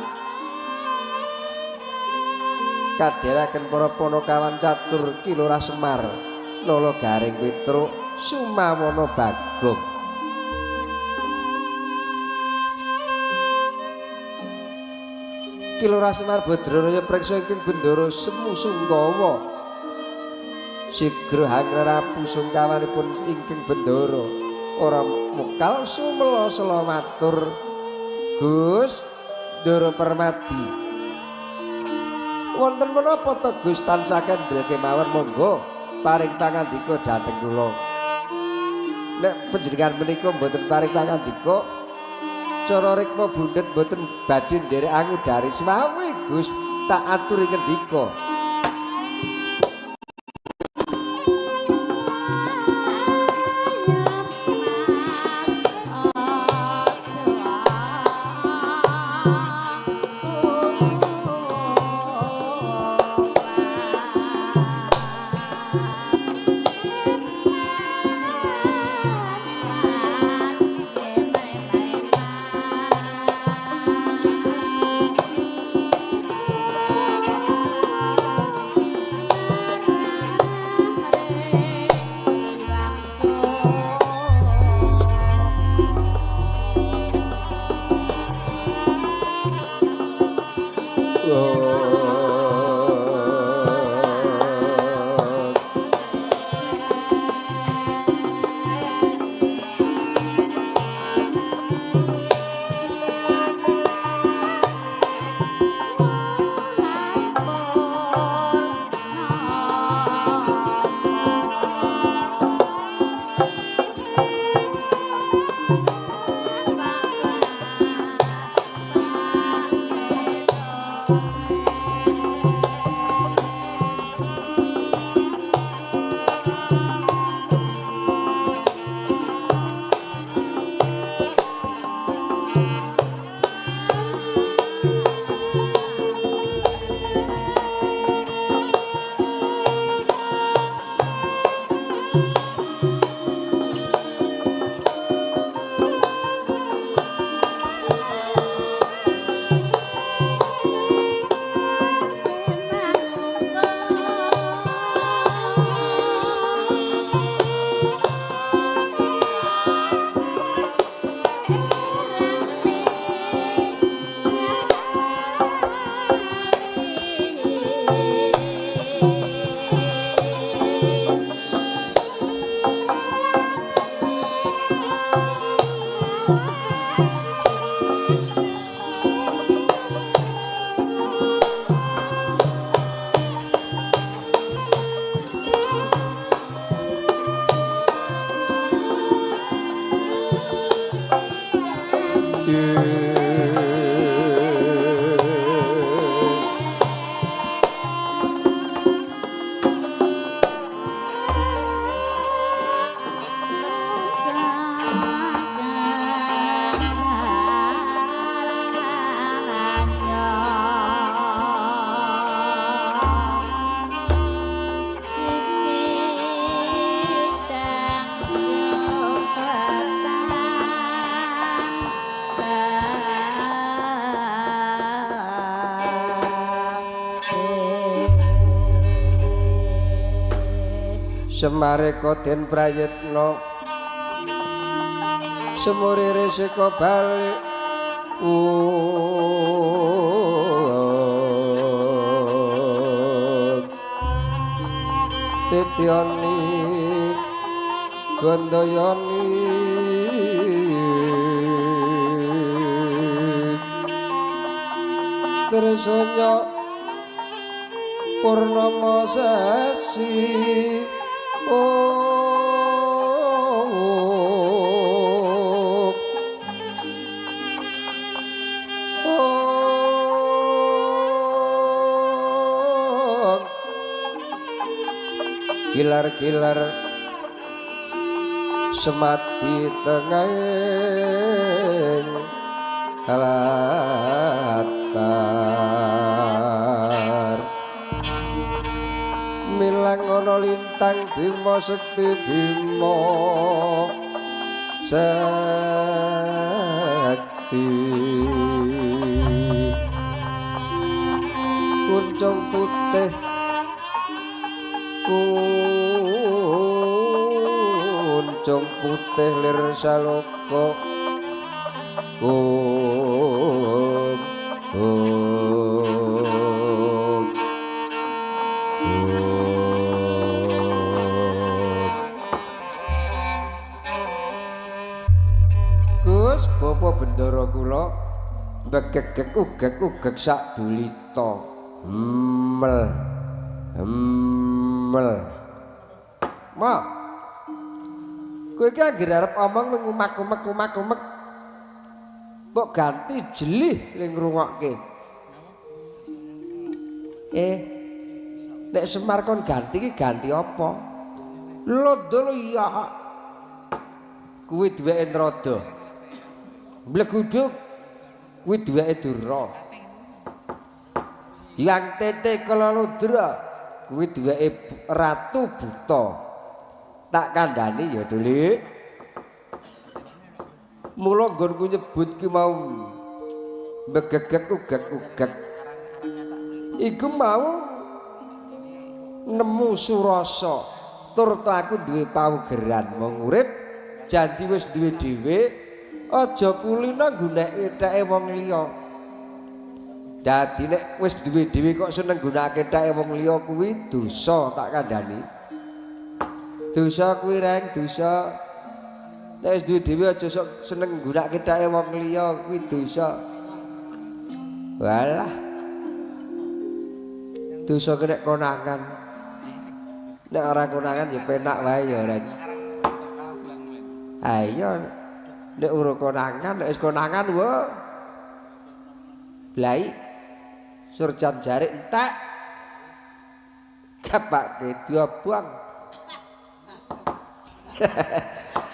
A: kadheraken para panakawan catur Ki Lurah Semar Lala Garing Petruk Sumawana Bagong. Ki Lurah Semar Badraraya preksa ingkang bendara Semu Sungkawa sigra hangrarapu sungkawanipun ingkang bendara ora mukal sumela sela matur, Gus Ndara Permadi, wonten menapa to Gus tansah kendel kemawon? Monggo paring pangandika dhateng kula. Nek panjenengan menika mboten paring pangandika, cara rikma bundet mboten badhe nderek angudari swawi Gus, tak aturi ngendika.
B: Mas.
A: Semareka den prayitna semure resika balik titioni gandayani tresanya purnama sasi gilar-gilar semati tengahing latar milang ana lintang Bima Sekti Bima Sekti kuncung putih kuncung putih lir saloka om om om. Gus Bapak Bendara kula mbegegeg ugeg-ugeg sak dulita mel mel. Ma, kowe iki anggere arep omong mung umak-umek-umak-umek. Mbok ganti jelih le ngrungokke. Nek Semar kon ganti iki ganti apa? Londo lho iya. Kuwi duweke Narada. Mleguduk kuwi duweke Durna. Yang tete Kalaludra kuwi duweke Ratu Buta. Tak kandhani ya, Dulik. Mula nggonku nyebut ki mau mbegegeg ugeg-ugeg. Iku mau nemu surasa tur aku duwe paugeran wong urip janji wis duwe dhewe aja kulina nggunake theke wong liya. Dadi nek wis duwe dhewe kok seneng nggunakake theke wong liya kuwi dosa tak kandhani. Dosa kuwi reng dosa. Nek wis duwe dhewe aja sok seneng nggunakake theke wong liya kuwi dosa. Walah. Dosa ki nek konangan. Nek ora konangan ya penak wae ya reng. Ayo nek ora konangan, nek wis konangan wo. Blai surjan jarik entek. Gapake diobong.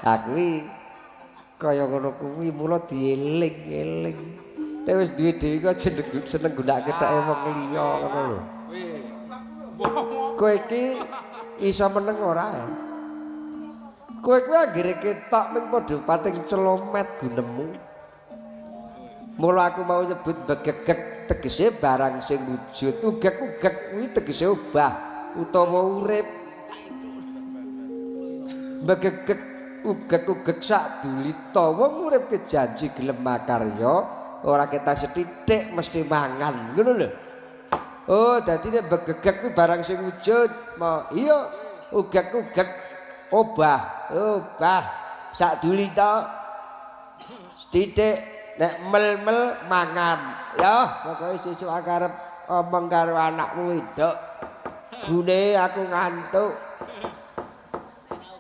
A: Aku kaya ngono kuwi mula dieling-eling. Nek wis duwe dhewe kok seneng nggunakake theke wong liya ngono lho. Kowe iki iso meneng ora? Kowe kuwi anggere ketok ming padha pating celomet gunemu. Mula aku mau nyebut begegeg tegese barang sing wujud. Ugeg-ugeg kuwi tegese obah utawa urip. Begegeg ugeg-ugeg sak dulita wong urip kejanji gelem makarya ora ketak sethithik mesti mangan ngono lho. Oh dadi nek begegeg kuwi barang sing wujud. Iya ugeg-ugeg obah obah sak dulita sethithik nek mel-mel mangan. Ya pokoke sesuk aku arep omong karo anakmu wedok. Bune aku ngantuk.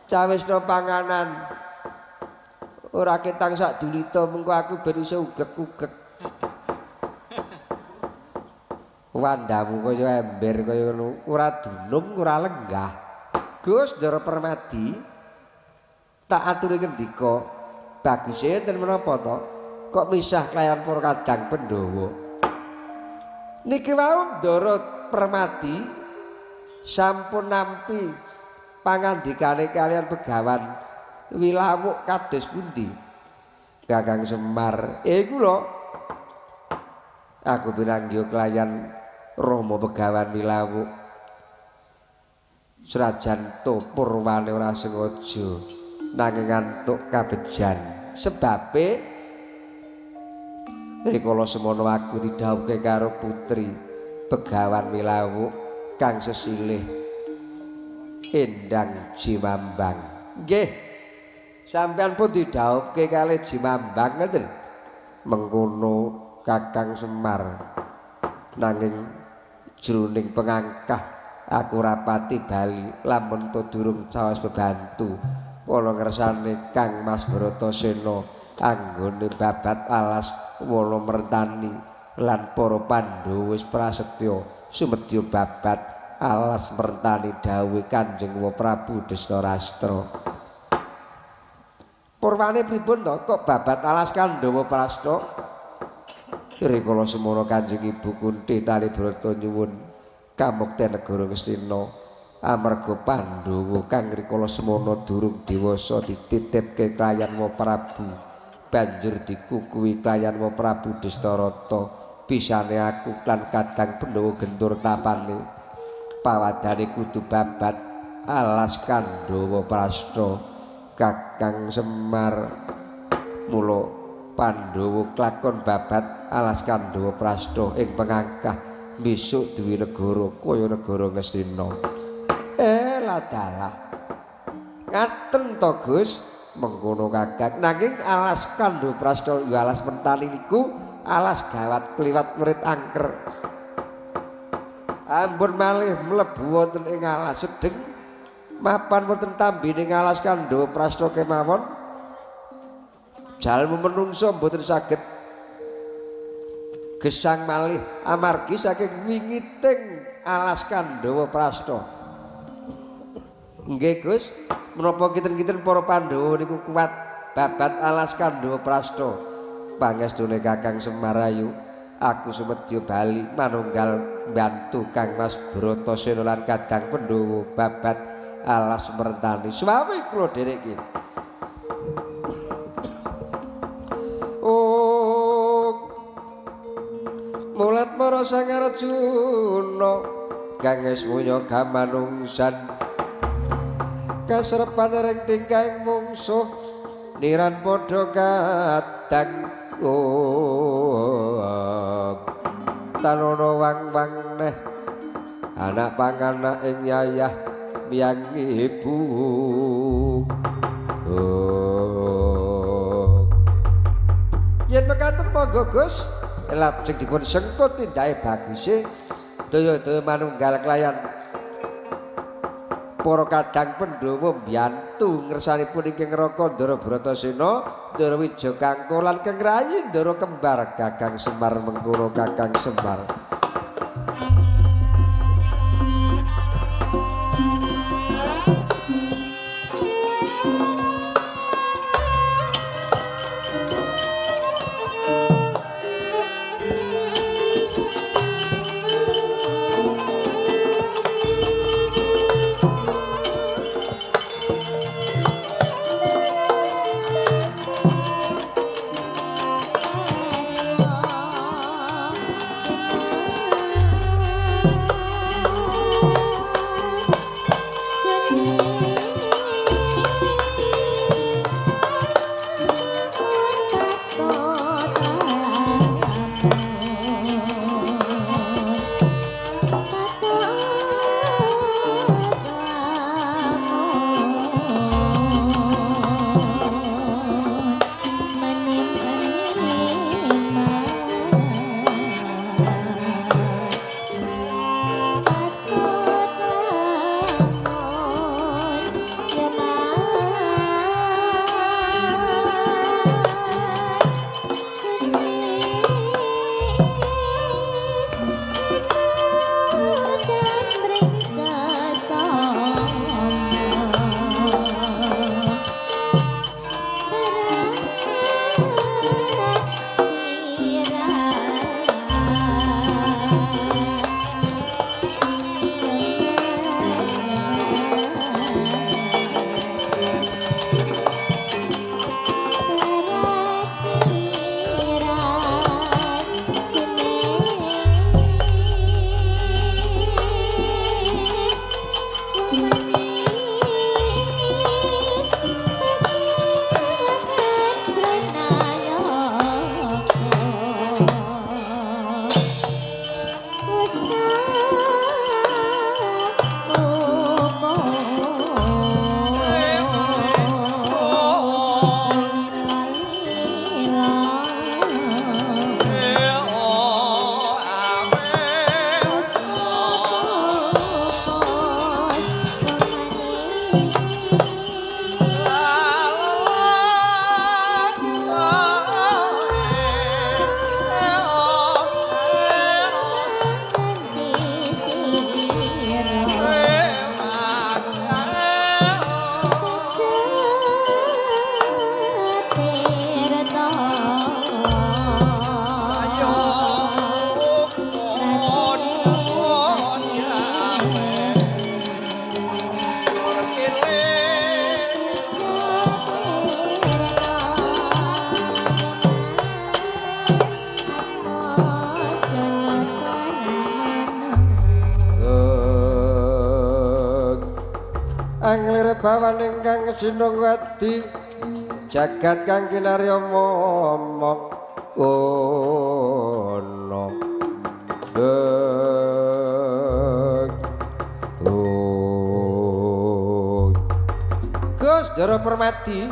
A: Cawisno panganan. Ora ketang sak dulita mengko aku ben iso ugek-ugek. Wandamu kaya ember kaya ngono, ora dunung, ora lenggah. Gus Ndara Permadi tak aturi ngendika, baguse enten menapa to? Kok misah kelayan para kadang Pandhawa. Niki wau Ndara Permadi sampun nampi pangandikane kalian Begawan Wilawuk kados pundi? Kakang Semar, iku lho. Aku pinanggih kelayan Rama Begawan Wilawuk. Senajan to purwane ora sengaja nanging ngantuk kabejan. Sebabe rikala semono aku didhawuhke karo putri Begawan Wilawuk kang sesilih Endang Jimambang. Nggih. Sampeyan pun didhawuhke kalih Jimambang ngoten. Mengkono Kakang Semar. Nanging jroning pengangkah aku rapati bali lamun to durung caos bebantu. Kala ngersane Kang Mas Bratasena anggone babat alas wana mertani lan para Pandhawa wis prasetya sumedya babat alas mertani dawuhe Kanjeng Prabu Destarastra. Purwane pripun to kok babat alas Kandhawa Prasta? Rikala semono Kanjeng Ibu Kunti Talibrata nyuwun kamukten negara Ngastina amarga Pandhawa kang rikala semono durung dewasa dititipke klayan Wa Prabu banjur dikukuhi klayan Wa Prabu Destarata. Bisane aku lan kadang Pandhawa gentur tapane pawadane kudu babat alas Kandhawa Prasta. Kakang Semar, mula Pandhawa klakon babat alas Kandhawa Prasta ing pengangkah besok duwe negara kaya negara Ngastina. Ladalah. Ngaten to, Gus? Mengkono Kakang. Nanging alas Kandhawa Prasta ya alas mentani niku alas gawat kliwat merit angker. Ampun malih mlebu wonten ing alas sedeng mapan wonten tambine alas Kandhawa Prasta kemawon. Jalmu menungso mboten saged gesang malih amargi saking wingiting alas Kandhawa Prasta. Nggih Gus, menapa kinten-kinten para Pandhawa niku kuat babat alas Kandhawa Prasta? Pangestune Kakang Semar ayu, aku sumedya bali manunggal mbantu Kang Mas Bratasena lan kadang Pandhawa babat alas mertani. Suwawi kula dhereki. Oh, mulat mara Sang Arjuna kang wis munya kamanungsan kasrepan ring tingkahing mungsuh niran padha kadang tanono wang-wang neh anak panganak ing yayah miyang ibu. Yen mekaten monggo Gus, lajeng dipun sengkut tindake baguse daya-daya manunggal kelayan para kadang Pandhawa mbiyantu ngersanipun ingkang Raka Ndara Bratasena, Ndara Wijaya lan Kang Rayi Ndara kembar Kakang Semar mengkono Kakang Semar. Anglir bawan ingkang sinung wedi jagat kang kinarya momong ono. Gus Ndara Permadi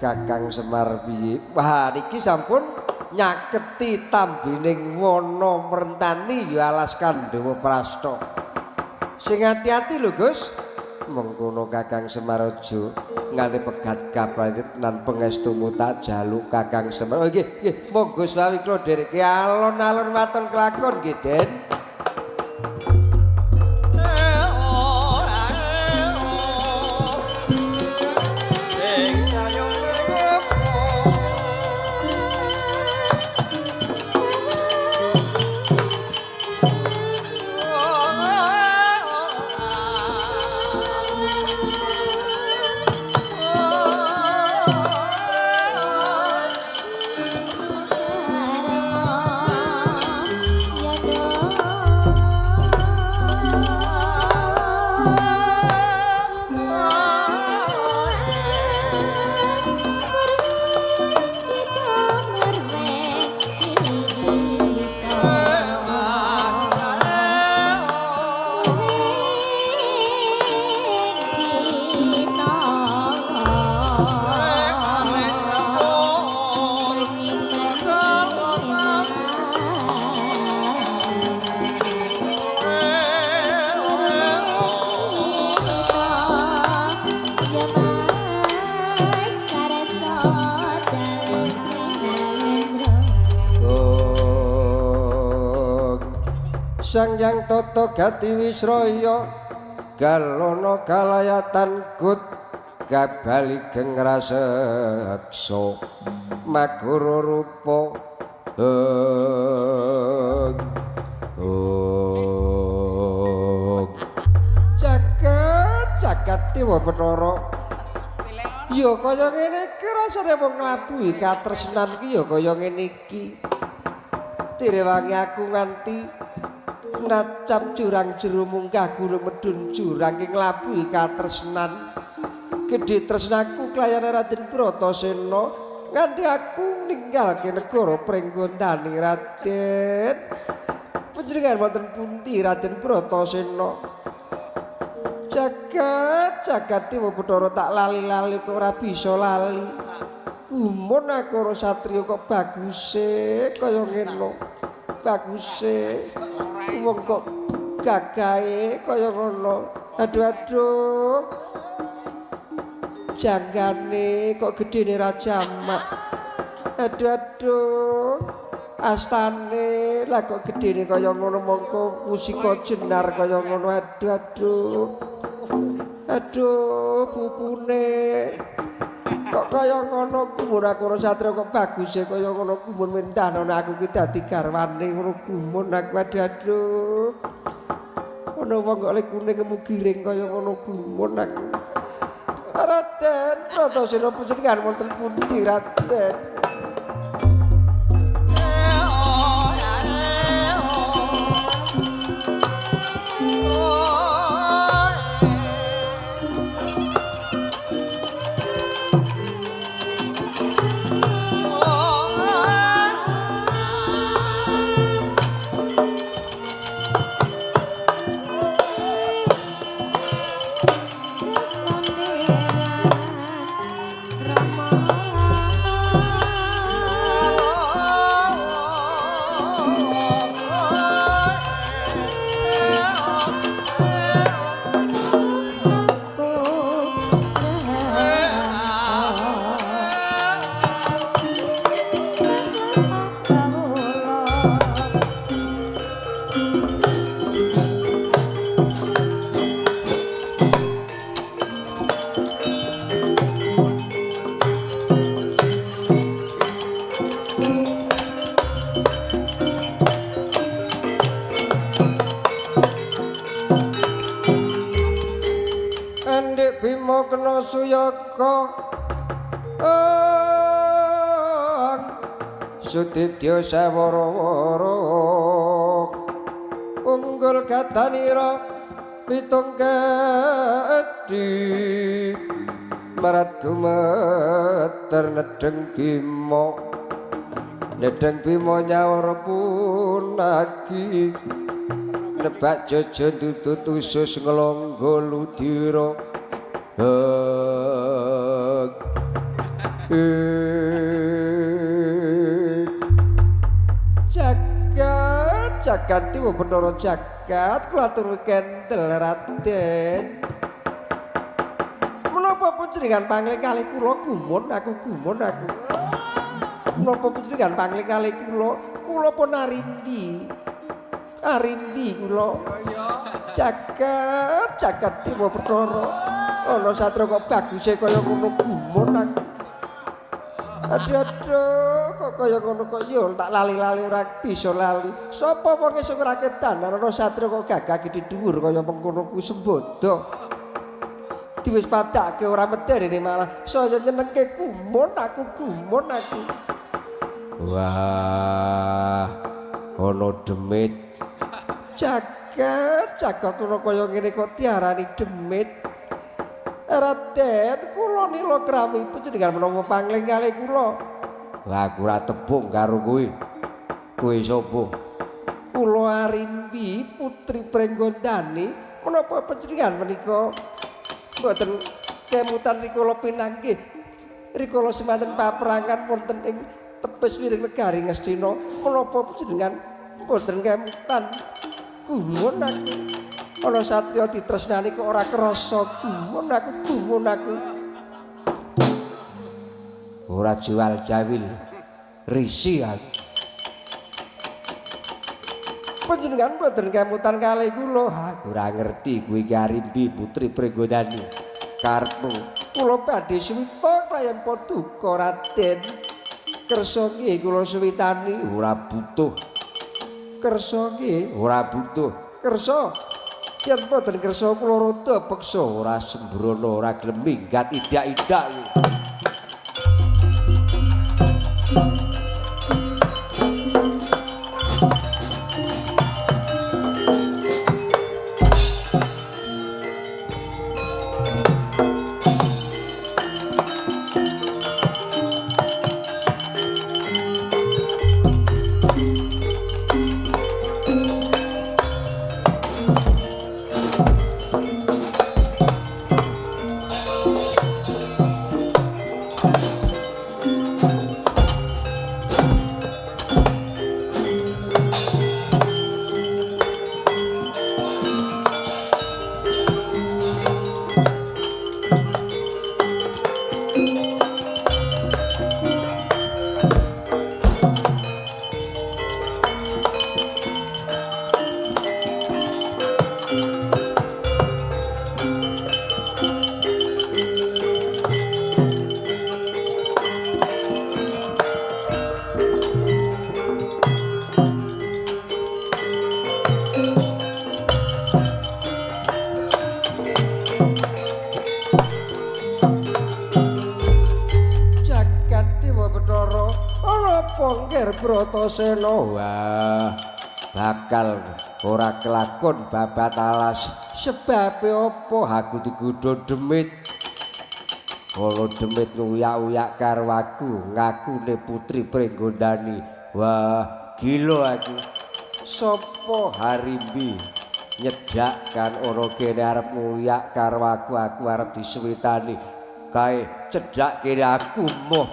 A: Kakang Semar piye? Wah niki sampun nyaketi tambining wana merentani ya alas Kandhawa Prasta. Sing ati-ati lho Gus. Mengkono Kakang Semar aja nganti pegat kaprayit nan pangestumu tak jaluk Kakang Semar. Oh nggih, nggih, monggo selawi kula dhereke alon-alon waton kelakon nggih, Den. Sang Hyang Tata Gati Wisraya galana kalayatan gut gabali geng raseksa magara rupa. Jagat jagat dewa Bathara ya kaya ngene iki rasane wong nglabuhi katresnan ki ya kaya ngene iki. Direwangi aku nganti nacap jurang jero munggah gunung medun jurang ki nglabuhi katresnan. Gedhe tresnaku kelayan Raden Bratasena nganti aku ninggalke negara Pringgondani Raden. Panjenengan wonten pundi Raden Bratasena? Jagat jagat dewa Bathara tak lali-lali kok ora bisa lali. Gumun aku ora satriya kok baguse kaya ngene. Baguse wong kok gagahe kaya ngono. Aduh aduh. Janggane kok gedene ra jamak. Aduh aduh. Astane lah kok gedene kaya ngono mongko musika jenar kaya ngono. Aduh aduh. Aduh pupune kok kaya ngono gumun aku ora satria kok baguse kaya ngono gumun mentah ana aku ki dadi garwane ngono gumun aku. Aduh aduh. Ana wong kok lekune kemu giring kaya ngono gumun aku. Raden Bratasena panjenengan wonten pundi Raden?
B: Rama.
A: Tilik Bima kena suyaka Sudibya sawara-wara unggul katanira pitung kedhi marat gumeter nedheng Bima nedheng Bima nyawara punagi nebak jojo ndutut usus nglonggo ludira. Jagat jagat tiwa Bathara jagat kula atur kendel Raden. Menapa panjenengan pangling kalih kula gumun aku gumun aku. Menapa panjenengan pangling kalih kula kula pun arimbi. Arimbi kula. Jagat jagat tiwa Bathara ana satra kok baguse kaya ngono gumun aku. Aduh aduh kok kaya ngono kok yo tak lali-lali ora bisa lali. Sapa wong sing ora ketan ana satria kok gagah gedhe dhuwur kaya mengkono kuwi sembodo. Diwis padake ora medeni malah saya nyenengke gumun aku gumun aku. Wah, ana demit. Jagat jagat ana kaya ngene kok diarani demit. Raden kula nila krami panjenengan menapa pangling kalih kula. Lah aku ora tebung karo kowe. Kowe sapa? Kula Arimbi putri Pringgondani. Menapa panjenengan menika mboten kemutan rikala pinanggih. Rikala semanten paperangan wonten ing tepis wiring negari Ngastina. Menapa panjenengan mboten kemutan? Gumun aku. Ana satriya ditresnani kok ora krasa gumun aku gumun aku. Ora jual jawil risi aku. Panjenengan mboten kemutan kalih kula. Aku ora ngerti kuwi iki Arimbi putri Pringgondani. Karepmu kula badhe suwita kalayan paduka Raden. Kersa nggih kula suwitani ora butuh. Kersa nggih ora butuh. Kersa yen mboten kersa kula rada peksa ora sembrono ora gelem minggat idak-idak. Bratasena wah bakal ora kelakon babat alas sebabe apa aku digodha demit. Kala demit nguyak-uyak karo aku ngakune putri Pringgondani. Wah gila aku. Sapa Harimbi nyedak kan ora kene arep nguyak karo aku aku arep disuwitani kae cedhak kene aku moh.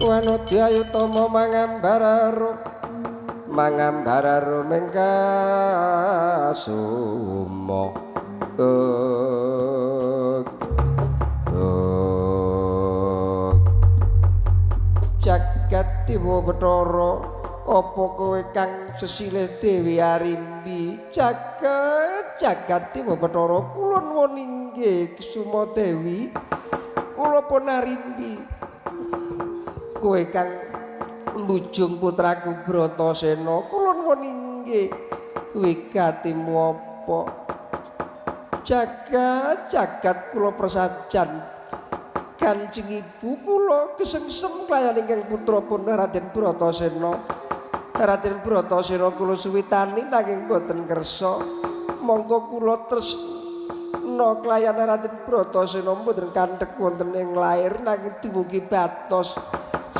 A: Wanodya mangambara mangambara mengkasuma Jagat Dewa Bathara, apa kowe kang sesilih Dewi Arimbi? Jagat jagat Dewa Bathara, kula nuwun inggih Kusuma Dewi, kula pun arimbi. Kowe kang mbujung putraku Bratasena, kula nuwun inggih. Wigatimu apa? Jagat jagat kula prasajan Kanjeng Ibu, kula kesengsem kelayan ingkang putra pun Raden Bratasena. Raden Bratasena kula suwitani nanging boten kersa. Monggo kula tresna kelayan Raden Bratasena mboten kandhek wonten ing lair nanging dumugi batos.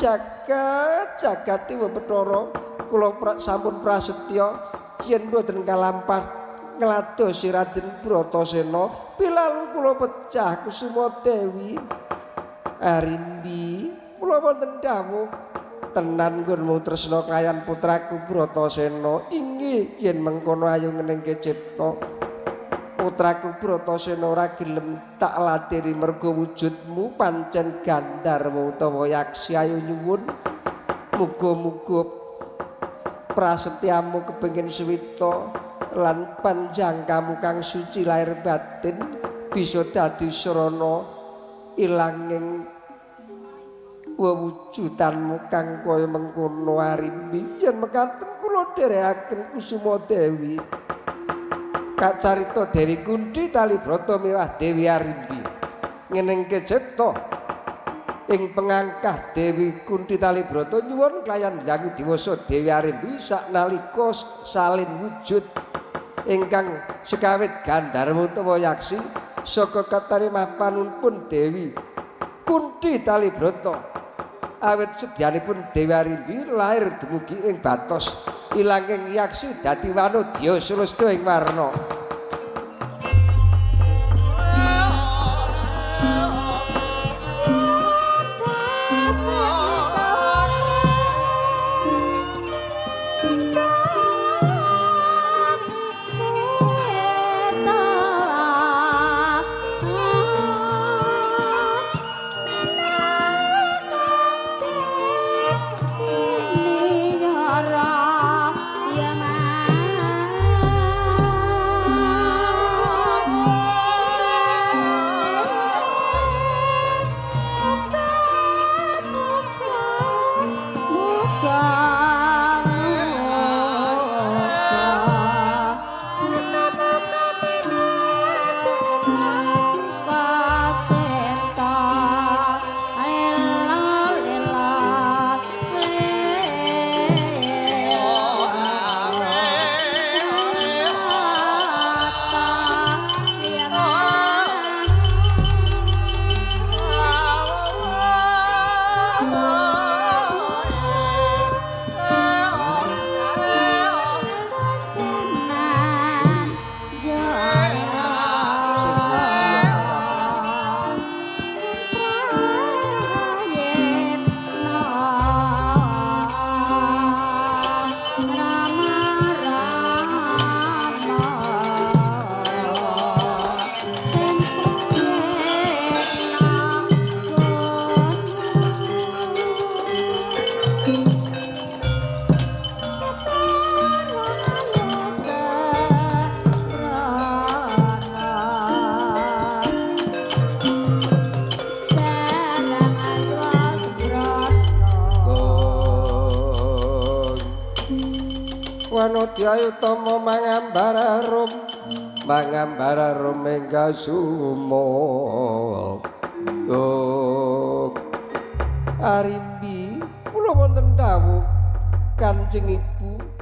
A: Jagat jagat Dewa Bathara, kula sampun prasetya yen mboten kalampah ngladosi Raden Bratasena, pilalu kula pecah Kusuma Dewi. Arimbi, kula wonten dawuh tenan nggonmu tresna kalayan putraku Bratasena. Inggih, yen mengkono ayo ngenengke cipta. Putraku Bratasena ora gelem tak ladeni merga wujudmu pancen gandharwa utawa yaksi. Ayo nyuwun muga-muga prasetyamu kepengin suwita lan panjangkamu kang suci lahir batin bisa dadi sarana ilanging wewujudanmu kang kaya mengkono. Arimbi, yen mekaten kula dherekaken Kusuma Dewi. Kacarita Dewi Kunthi Talibrata miwah Dewi Arimbi ngenengke cipta ing pengangkah Dewi Kunthi Talibrata nyuwun kelayan Hyang Diwasa Dewi Arimbi saknalika salin wujud ingkang sekawit gandharwa utawa yaksi saka katarimah panunpun Dewi Kunthi Talibrata. Awit sedyanipun Dewi Arimbi lahir dumugi ing batos ilanging yaksi dadi wanodya sulastya ing warna. Wanodya utama mangambara rum, mangambara rum engga sumo. Arimbi, kula wonten dawuh Kanjeng Ibu.